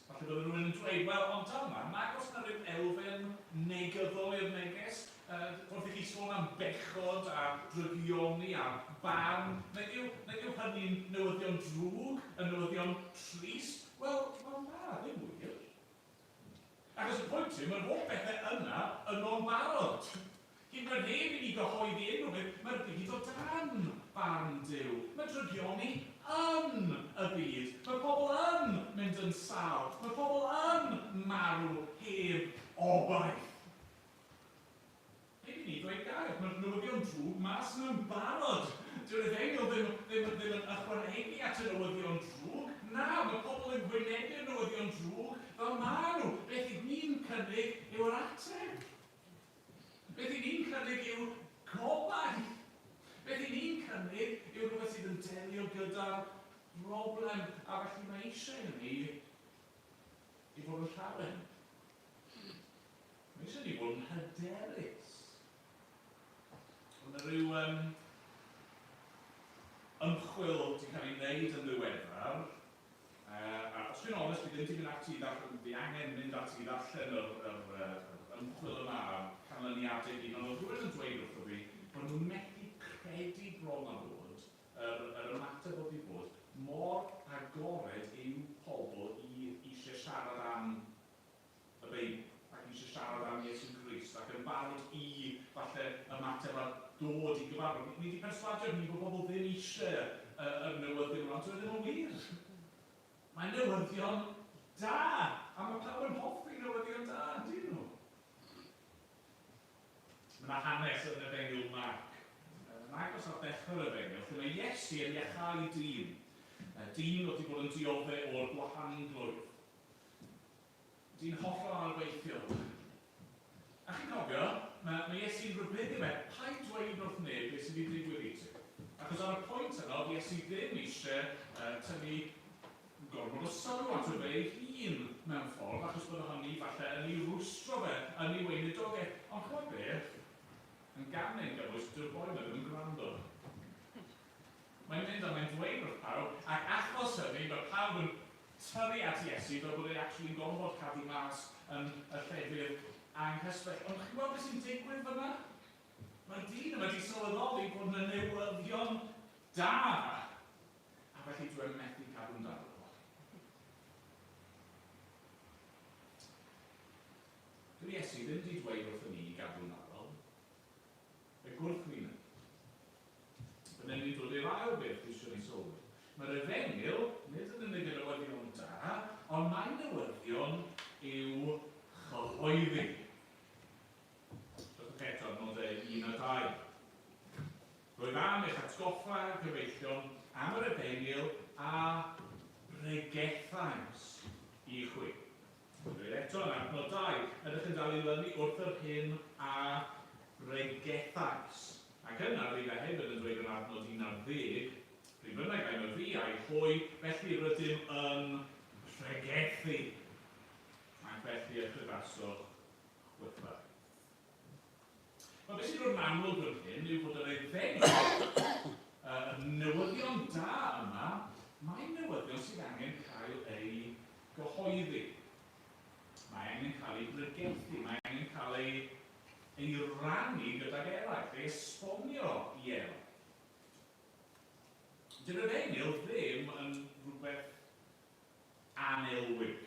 Falle bydde rhywun yn dweud, wel, ond dyma, nag oes 'na ryw elfen negyddol i'r neges? Wrth i chi sôn am bechod a drygioni a barn, nag yw, nag yw hynny'n newyddion drwg, yn newyddion trist? Wel, wel na, ddim wir. Achos y pwynt yw, mae'r holl bethau yna yno'n barod. Hyd yn oed heb i ni gyhoeddi unrhyw beth, mae'r byd o dan barn Duw. Mae drygioni yn y byd. Mae pobl yn mynd yn sâl. Mae pobl yn marw heb obaith. Heb i ni ddweud gair, mae'r newyddion drwg mas yna'n barod. Dyw'r efengyl ddim, ddim, ddim yn ychwanegu at y newyddion drwg. Na, mae pobl yn gwynebu'r newyddion drwg fel maen nhw. Beth ydyn ni'n cynnig yw'r ateb. Beth 'y ni'n cynnig yw gobaith. Beth 'y ni'n cynnig yw rhywbeth sydd yn delio gyda'r broblem, a felly mae eisiau i ni i fod yn llawen. Mae eisiau i ni fod yn hyderus. Mae yna rhyw ymchwil wedi cael ei wneud yn ddiweddar. A os dwi'n onest, fi ddim 'di mynd ati i ddarllen, fi angen mynd ati i ddarllen yr, yr, yr ymchwil yma a'r canlyniadau i gyd, ond oedd rhywun yn dweud wrtho fi bod nhw'n methu credu bron a bod yr, yr ymateb oedd 'di bod mor agored yw pobl i eisiau siarad am y Beibl ac eisiau siarad am Iesu Grist ac yn barod i falle ymateb a dod i gyfarfod. Ni wedi perswadio ni bod pobl ddim eisiau y newyddion yma, ond dyw e ddim yn wir. Mae newyddion da, a mae pawb yn hoffi newyddion da, yn dyn nhw? Mae yna hanes yn Efengyl Marc, yn agos at ddechrau'r Efengyl, lle mae Iesu yn iachau dyn. Dyn oedd wedi bod yn dioddef o'r gwahanglwyf. Dyn hollol anobeithiol. A chi'n cofio, mae, mae Iesu'n rhybuddio fe, paid dweud wrth neb beth sydd wedi digwydd i ti. Achos ar y pwynt yno, oedd Iesu ddim eisiau tynnu gormod o sylw ato fe ei hun mewn ffordd, achos bydde hynny falle yn ei rwystro fe yn ei weinidogaeth. Ond chimod beth? Yn gam neu'n gymwys, dyw'r boi 'ma ddim yn gwrando. Mae'n mynd a mae'n dweud wrth pawb, ac achos hynny, mae pawb yn tyrru at Iesu fel bod e actually'n gorfod cadw mas yn y llefydd anghysbell. Ond chi'n gweld beth sy'n digwydd fyna? Mae'r dyn yma wedi sylweddoli bod yna newyddion da, a felly dwi e'n methu cadw'n dawel. Dyw Iesu ddim wedi dweud wrthyn ni i gadw'n dawel. Y gwrthwyneb. Dyna ni'n dod i'r ail beth dwi eisiau ni sylwi. Mae'r efengyl, nid yn unig yn newyddion da, ond mae newyddion i'w chyhoeddi. Drychwch eto ar nodau 1 a 2. Rwyf am eich atgoffa, gyfeillion, am yr efengyl a bregethais i chwi. Mae'n dweud eto yn adnod 2, ydych yn dal i lynu wrth yr hyn a bregethais. Ac yna, bydd e hefyd yn dweud yn adnod 11, pryd bynnag ai myfi ai hwy, felly rydym yn pregethu, ac felly y cryfasoch chwithau. Wel, beth sy'n dod yn amlwg fan hyn yw bod yr efengyl, y newyddion da yma, mae'n newyddion sydd angen cael ei gyhoeddi. Mae angen cael ei bregethu, mae angen cael ei, ei rannu gydag eraill, ei esbonio i eraill. Dyw'r efengyl ddim yn rhywbeth annelwig.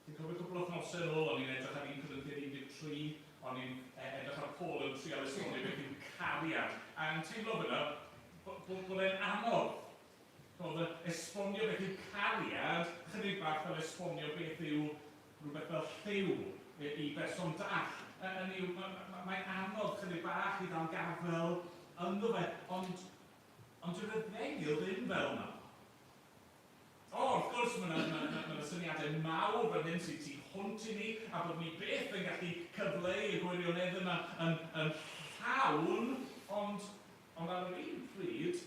Chi'n cofio cwpl o wythnosau yn ôl, o'n i'n edrych ar 1 Corinthiaid 13, o'n i'n edrych ar Paul yn trial esbonio beth yw cariad. cariad. A yn teimlo fyna bod e'n anodd. Chimod, esbonio beth yw cariad, chydig bach fel esbonio beth yw rhywbeth fel lliw i berson dall. Hynny yw, mae'n anodd chydig bach i ddal gafael ynddo fe, ond, ond dyw'r efengyl ddim fel yna. O, wrth gwrs, mae yna ma, ma, ma syniadau mawr fan hyn sydd tu hwnt i ni, a bod ni byth yn gallu cyfleu y gwirionedd yma yn, yn llawn, ond, ond ar yr un pryd,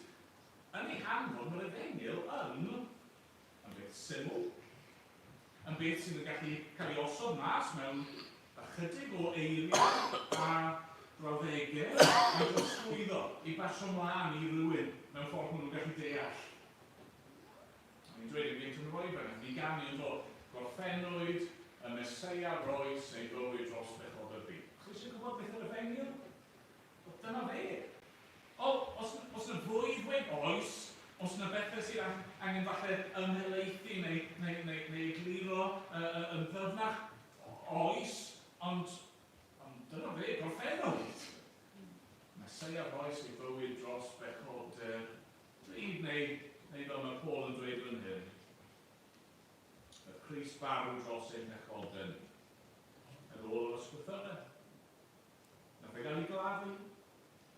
yn ei hanfod, mae'r efengyl yn, yn beth syml, yn beth sydd yn gallu cael ei osod mas mewn ychydig o eiriau a brawddegau a'i drosglwyddo, ei basio mlaen i rywun mewn ffordd maen nhw'n gallu deall. O'n i'n dweud yn gynt yn y bore, nath ni ganu yn do, gorffennwyd y Meseia roes ei fywyd dros bechod y byd. Chi eisiau gwybod beth yw'r efengyl? Wel, dyma fe. O, os, os na fwy i ddweud, oes, os na bethau sydd angen falle ymhelaethu neu, neu, neu, neu egluro yn ddyfnach, oes, ond, ond dyna fe, gorffennwyd. Meseia roes ei fywyd dros bechod y Pryd neu, neu fel mae Paul yn dweud fan hyn, y Crist farw dros ein pechodau ni, yn ôl yr ysgrythyrau. Nath e gael ei gladdu,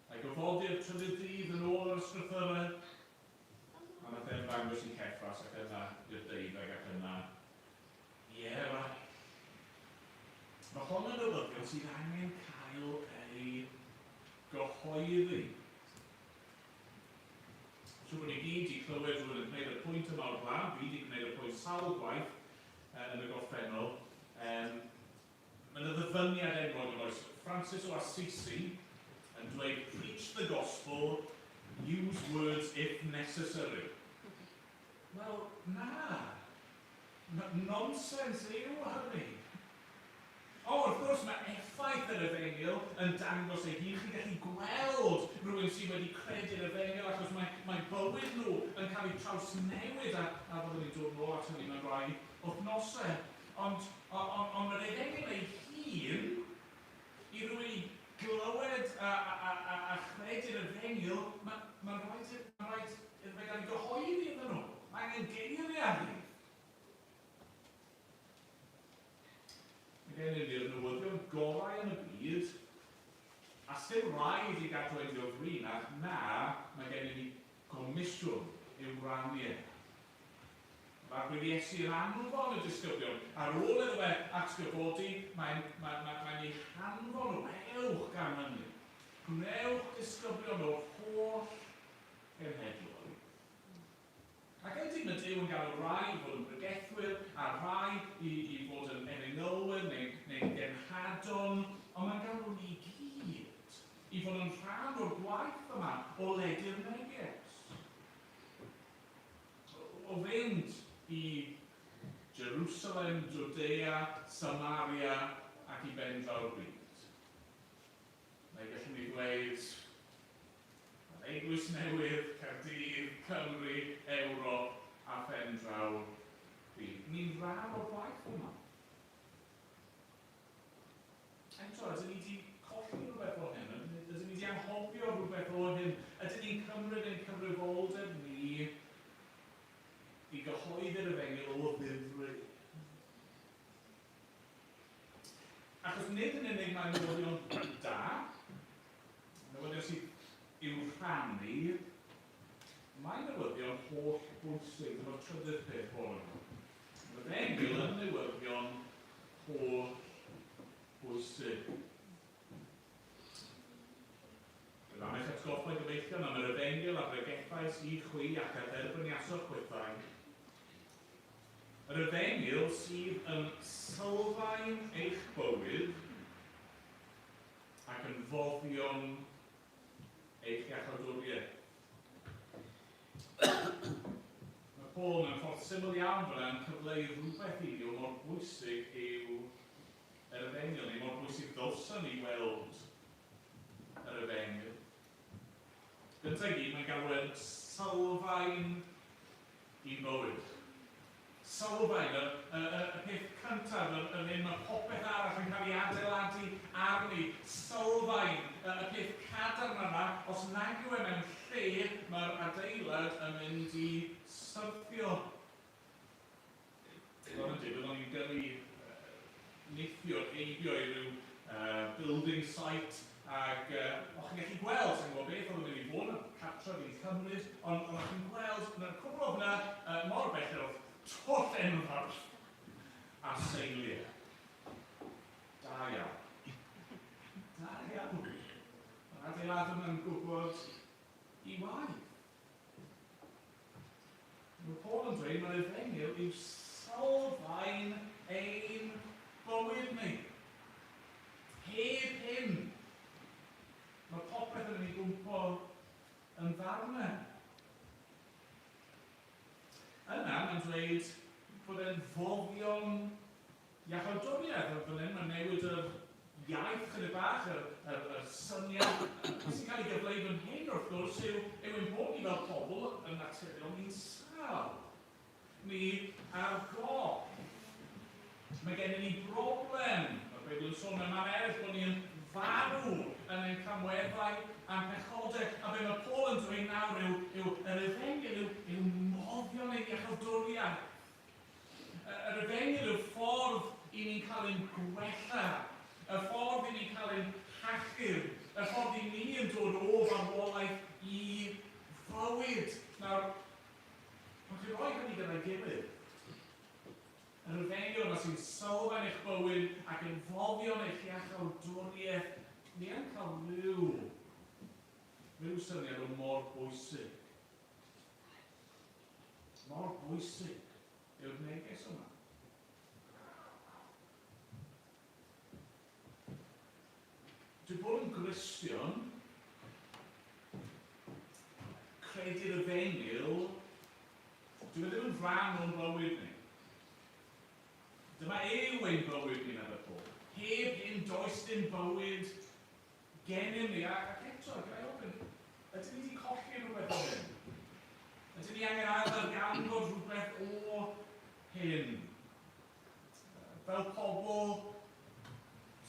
a'i gyfodi'r trydydd dydd yn ôl yr ysgrythyrau, a nath e ymddangos i Ceffas ac yna i'r deuddeg ac yna i eraill. Mae hon yn newyddion sydd angen cael ei gyhoeddi. Siŵr bod ni gyd 'di clywed rhywun yn gwneud y pwynt yma o'r blaen, fi 'di gwneud y pwynt sawl gwaith yn y gorffennol. Um, mae yna ddyfyniad enwog yn oes Francis o Assisi yn dweud preach the gospel, use words if necessary. Wel, na. Nonsens yw hynny. O, wrth gwrs, mae effaith yr Efengyl yn dangos ei hun. Chi'n gallu gweld rhywun sydd wedi credu'r Efengyl achos mae, mae bywyd nhw yn cael ei trawsnewid a, a fyddwn ni'n dod nôl at hynny mewn rhai wythnosau. Ond, ond, ond, ond mae'r Efengyl ei hun, i rywun i glywed a, a, a, a, a chredu'r Efengyl, mae'n ma rhaid, ma rhaid iddo fe gael ei gyhoeddi iddyn nhw. Mae angen geiriau arni. Mae gennym ni'r newyddion gorau yn y byd, a sdim rhaid i gadw e'n gyfrinach, na, mae gennym ni gomisiwn i'w rannu e. Mae'r Arglwydd Iesu yn anfon y disgyblion. Ar ôl iddo fe atgyfodi, mae'n mae, mae, mae eu hanfon nhw, ewch gan hynny. Gwnewch disgyblion o'r holl genhedloedd. Ac ydy, mae Duw yn galw rhai i fod yn bregethwyr, a rhai i, i fod yn efengylwyr neu, neu'n genhadon, ond mae'n galw ni gyd i fod yn rhan o'r gwaith yma o ledu'r neges. O, o fynd i Jerusalem, Jwdea, Samaria ac i ben draw'r byd. Neu gallwn ni ddweud, Mae'r Eglwys Newydd, Caerdydd, Cymru, Ewrop a phen draw'r byd. Ni'n rhan o'r gwaith yma. Eto, ydyn ni wedi colli rhywbeth o hyn? Ydyn ni wedi anghofio rhywbeth o hyn? Ydyn ni'n cymryd ein cyfrifoldeb ni i gyhoeddi'r efengyl o ddifri? Achos nid yn unig mae'n newyddion da, newyddion sydd i'w rhannu, mae'n newyddion holl bwysig. Dyma'r trydydd peth bore yma. Mae'r efengyl yn newyddion holl bwysig. Bydd am eich atgoffa gyfeillion am yr efengyl a bregethais i chwi ac a dderbyniasoch chwithau, Yr Efengyl sydd yn sylfaen eich bywyd ac yn foddion eich iachawdwriaeth. Mae Paul mewn ffordd syml iawn fyna yn cyfleu rhywbeth i ni o mor bwysig yw yr Efengyl, neu mor bwysig ddylswn ni weld yr Efengyl. Gyntaf i gyd, mae'n galw e'n sylfaen i'n bywyd. Sylfaen, y, y, y, y peth cyntaf, yr, yr hyn mae popeth arall yn cael ei adeiladu arni. Sylfaen, y, y peth cadarn yna yn mynd i syrthio. Digon yn digwydd, o'n i'n gyrru neithiwr heibio i ryw building site ac o'ch chi'n gallu gweld, sa'n gwybod beth oedd yn mynd i fod, y cartref i'n cymryd, ond o'ch chi'n gweld, na'r cwbl oedd yna, mor bell oedd twll enfawr a seiliau. Da iawn. Da iawn. Mae'r adeilad yma'n gwybod i waith. Mae Paul yn dweud mae'r efengyl yw sylfaen ein bywyd ni. Heb hyn, mae popeth yn mynd i gwmpo yn ddarnau. Yna, mae'n dweud bod e'n foddion Iachawdwriaeth, ond fan hyn mae'n newid yr iaith chydig bach, yr, yr, yr syniad sy'n cael ei gyfleu fan hyn wrth gwrs yw, yw ein bod ni fel pobl yn naturiol ni'n sâl. Ni ar goll. Mae gennym ni broblem, mae'r Beibl yn sôn mewn man eraill bod ni yn farw yn ein camweddau a'n pechodau. A be mae Paul yn dweud nawr yw, yw yr efengyl yw, yw moddion ein iachawdwriaeth. Yr efengyl yw'r ffordd i ni'n cael ein gwella, y ffordd i ni'n cael ein hachub, y ffordd i ni yn dod o farwolaeth i fywyd. Nawr, pan chi'n rhoi hynny gyda'i gilydd, yr efengyl yma sy'n sylfaen eich bywyd ac yn foddion eich iachawdwriaeth, ni yn cael rhyw, rhyw syniad o mor bwysig Mor bwysig yw'r neges yma. Dwi bod yn Gristion, credu'r efengyl, dwi e ddim yn rhan o'n bywyd ni. Dyma yw ein bywyd ni, meddai Paul. Heb hyn, does dim bywyd gennym ni, ac eto, ga i ofyn, ydyn ni wedi colli rhywbeth o hyn? Ydyn ni angen ail-ddarganfod rhywbeth o hyn? Fel pobl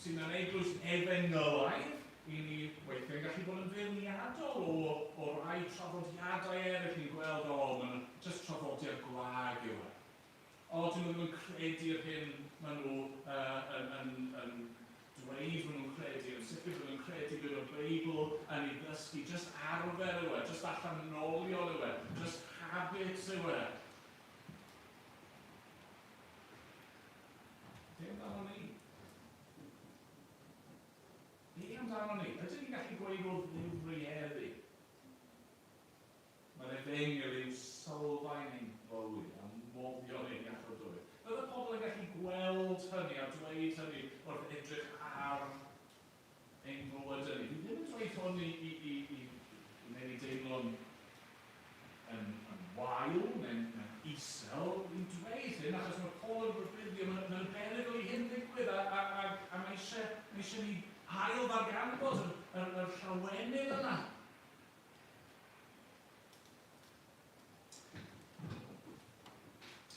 sydd mewn eglwys efengylaidd, i ni weithiau'n gallu bod yn feirniadol o, o rai traddodiadau eraill. Ni'n gweld, o, maen nhw jyst traddodiad gwag yw e. O, dyn nhw ddim yn credu'r hyn maen nhw uh, yn, yn, yn dweud maen nhw'n credu, yn sicr maen nhw'n credu bod y Beibl yn ei ddysgu, jyst arfer yw e, jyst allanolion yw e, jyst habits yw e. Be amdano ni? Be amdano ni? Ydyn ni'n gallu gweud o ddifri heddi? Mae'r efengyl yw sylfaen ein bywyd a moddion ein iachawdwriaeth. Bydde pobl yn gallu gweld hynny a dweud hynny wrth edrych ar ein bywydau ni. Dwi ddim yn dweud hwn i, i, i, i, i wneud ni deimlo'n yn, yn wael neu'n yn isel. Dwi'n dweud hyn achos mae Paul yn rhybuddio, mae'n mae berygl i hyn ddigwydd a, a, a, a mae eisiau, mae eisiau ni ail ddarganfod yr, yr, yr llawenydd yna.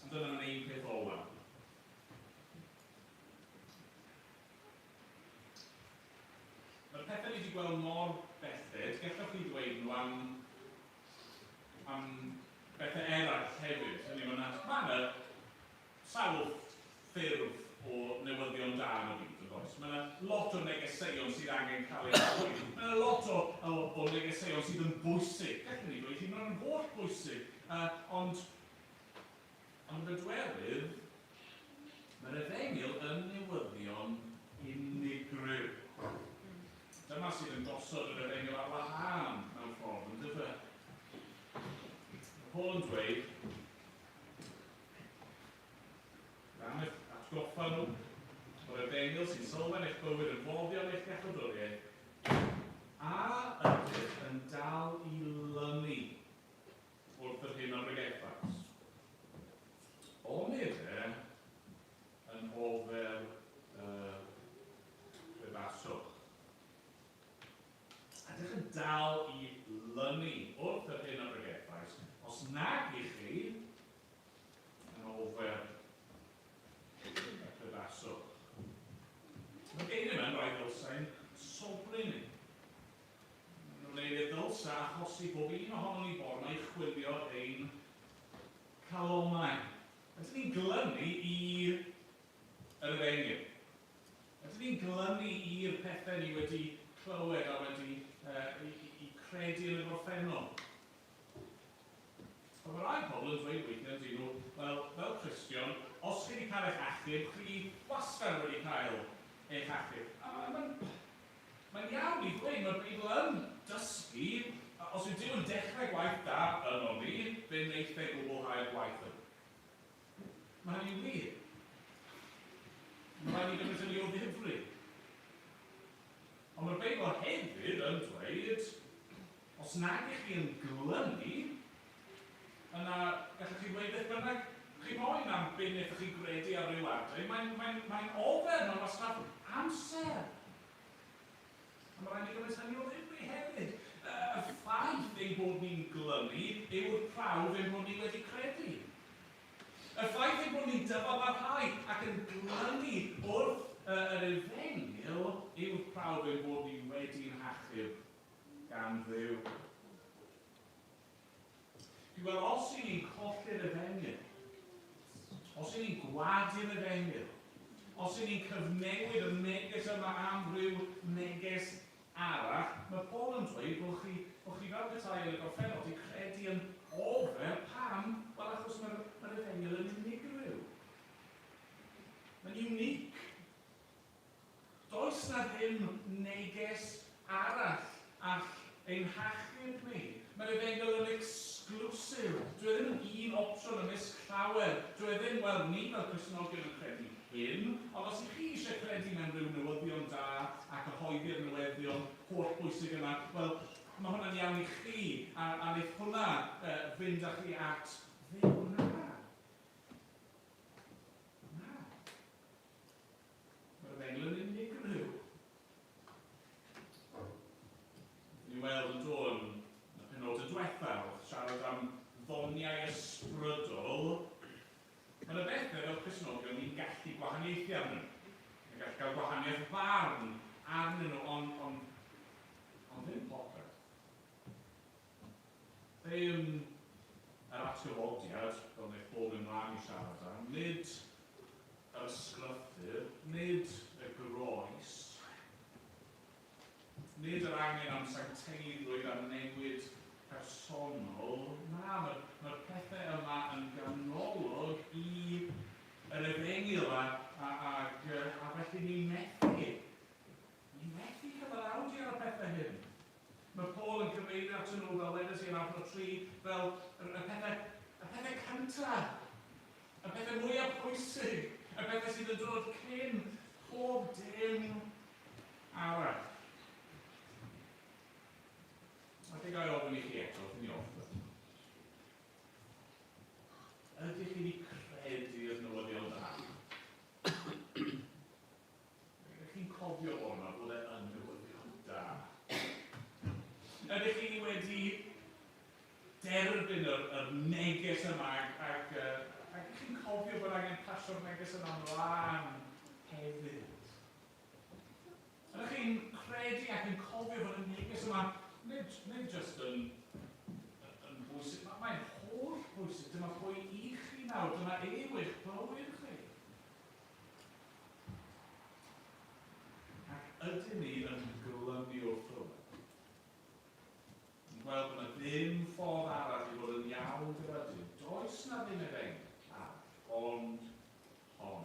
Ond dyna mae'n ein peth olaf. Mae'r pethau ni wedi gweld mor belled, gallwch chi ddweud nhw am, am bethau eraill hefyd. Hynny, mae yna ma sawl ffurf o newyddion da yn y byd, yn does? Mae yna lot o negeseuon sydd angen cael eu cyhoeddi. Mae yna lot o, o, o negeseuon sydd yn bwysig. Gallwn ni ddweud hyn yn holl bwysig, ond, ond yn y dwerydd, mae'r efengyl yn newyddion unigryw. Dyma sydd yn gosod yr efengyl ar wahân mewn ffordd, yn dyfe? Mae Paul yn dweud, Gan eich atgoffa nhw o'r efengyl sy'n sylfaen eich bywyd yn foddion eich iachawdwriaeth, a ydych yn dal i lynu wrth yr hyn a bregethais? Onid e yn ofer y rhyddaswch? Ydych yn dal i lynu wrth yr hyn a bregethais, os nag i chi, yn ofer y cryfaswch. Mae'r geiriau yma yn rhoi ddylsau'n sobri ni. Mae'n wneud i'r ddylsa achosi bob un ohonon ni borna i chwilio calonnau? Ydyn ni'n glynu i yr efengyl? Ydyn ni'n glynu i'r pethau ni wedi clywed a wedi i credu yn y gorffennol? Ond mae rai pobl yn dweud weithiau yn dyn nhw, wel, fel Cristion, os chi wedi cael eich achub, chi wastad wedi cael eich achub. A mae'n mae iawn i ddweud, mae'r Beibl yn dysgu, os yw Duw yn dechrau gwaith da yno ni, fe wneith e gwblhau'r gwaith yna. Mae hynny'n wir. Mae rhaid ni gymryd hynny o ddifri. Ond mae'r Beibl hefyd yn dweud, os nag ych chi yn glynu, yna gallwch chi ddweud beth bynnag chi moyn am be wnaethoch chi gredu ar ryw adeg. Mae'n mae, mae ofer, mae'n wastraff amser. A mae rhaid ni gymryd hynny o ddifri hefyd. Y ffaith ein bod ni'n glynu yw'r prawf ein bod ni wedi credu. Y ffaith ein bod ni'n dyfalbarhau ac yn glynu wrth yr efengyl yw'r prawf ein bod ni wedi'n hachub gan Dduw. Dwi'n gweld, os y'n ni'n colli'r efengyl, os y'n ni'n gwadu'r efengyl, os y'n ni'n cyfnewid y neges yma am ryw neges arall, mae Paul yn dweud bod chi, bod chi fel petai yn y gorffennol wedi credu yn ofer. Pam? Wel, achos mae'r mae efengyl yn unigryw. Mae'n unique. Does 'na ddim neges arall all ein hachub ni. Mae'r Efengyl yn exclusive. Dyw e ddim yn un opsiwn ymysg llawer. Dyw e ddim, wel, ni fel Cristnogion yn credu hyn, ond os 'y chi eisiau credu mewn rhyw newyddion da a cyhoeddi'r newyddion holl bwysig yma, wel, mae hwnna'n iawn i chi, a, a wneith hwnna fynd â chi at Dduw. Na. Na. Mae'r efengyl yn unigryw. Ni weld yn dod yn y penodau diwethaf wrth siarad am ddoniau ysbrydol. Mae yna bethau fel Cristnogion ni'n gallu gwahaniaethu arnyn nhw. Ni'n gallu cael gwahaniaeth farn arnyn nhw, ond, ond, ond ddim popeth. Ddim yr atgyfodiad, fel wnaeth Paul mynd mlaen i siarad am, nid yr ysgrythur, nid y groes, nid yr angen am sancteiddrwydd a newid personol, na, mae'r mae pethau yma yn ganolog i yr efengyl a, a, ac, a felly ni'n methu, ni'n methu cyfaddawdu ar y pethau hyn. Mae Paul yn cyfeirio atyn nhw, fel wedes i yn adnod 3, fel y, y pethau, y pethau cyntaf, y pethau mwyaf pwysig, y pethau sydd yn dod cyn pob dim arall. A fe gael ofyn i chi eto, wrth i ni orffen. Ydych chi wedi credu'r newyddion da? Ydych chi'n cofio bore 'ma bod e yn newyddion da? Ydych chi wedi derbyn yr, yr neges yma ac, ac, ac ydych chi'n cofio bod angen pasio'r neges yma ymlaen hefyd? Ydych chi'n credu ac yn cofio bod y neges yma nid, nid just yn, yn bwysig, mae'n holl bwysig, dyma pwy i chi nawr, dyma yw eich bywyd chi. Ac ydyn ni yn glynu wrth rywbeth? Yn gweld bod yna ddim ffordd arall i fod yn iawn gyda Duw. Does na ddim efengyl arall, ond hon.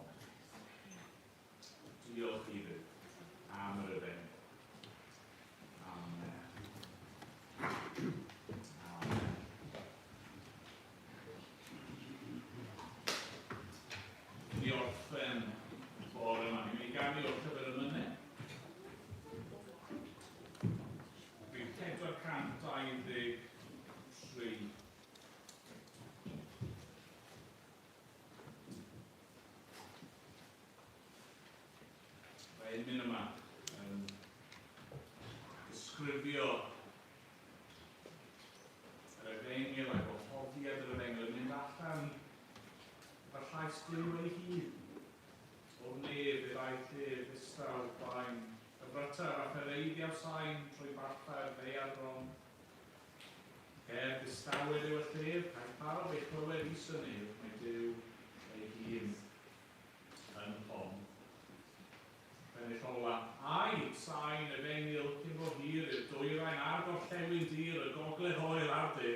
Diolch i Dduw am yr efengyl. Amen. Amen. I orffen bore yma, ni'n mynd i ganu o'r llyfr y mynydd. Rhif 423. Mae emyn yma yn disgrifio yr efengyl a gwahoddiad yr efengyl yn mynd allan efo llais Duw ei hun. O'r nef i'r aeth ef, ddistaw, blaen, y brytar a phereiddiaw sain trwy ballau'r ddaear bron. Cerdd ddistawed yw y llef, caiff pawb ei chlywed is y nef, mae Duw ei hun yn hon. Pennill ola. Ai, sain efengyl cyn bo hir i'r dwyrain a'r gorllewin dir, y gogledd oer a'r de.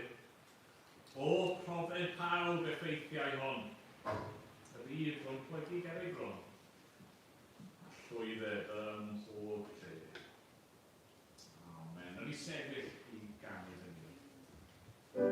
O, profed pawb effeithiau hon. Y byd rhwng plygu ger ei bron. A llwydded ym mhob lle. Amen. Nawn ni sefyll i ganu fy gilydd.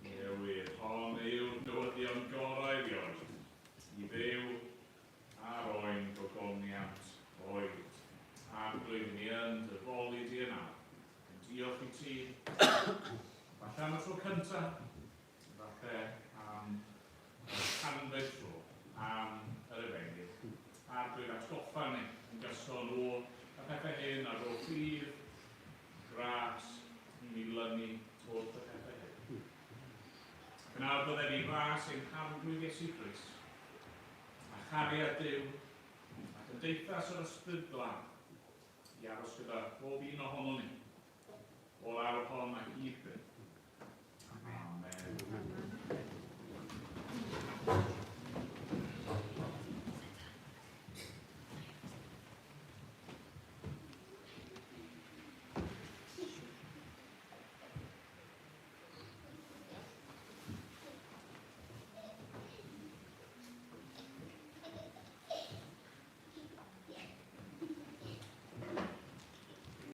Newydd, hon yw'r newyddion gorau erioed i fyw ar oen gogoniant oed. Arglwydd, ni yn dy foli di yn awr, ac yn diolch i ti, falle am y tro cyntaf, falle am y canfed tro, am yr efengyl. Arglwydd, atgoffa ni yn gyson o y pethau hyn a rho ffydd, gras i ni lynu wrth y pethau hyn. Ac yn awr bydded i ras ein Harglwydd Iesu Grist, a chariad Duw, a chymdeithas yr Ysbryd Glân, i aros gyda bob un ohonon ni, o'r awr hon ac i'r byth.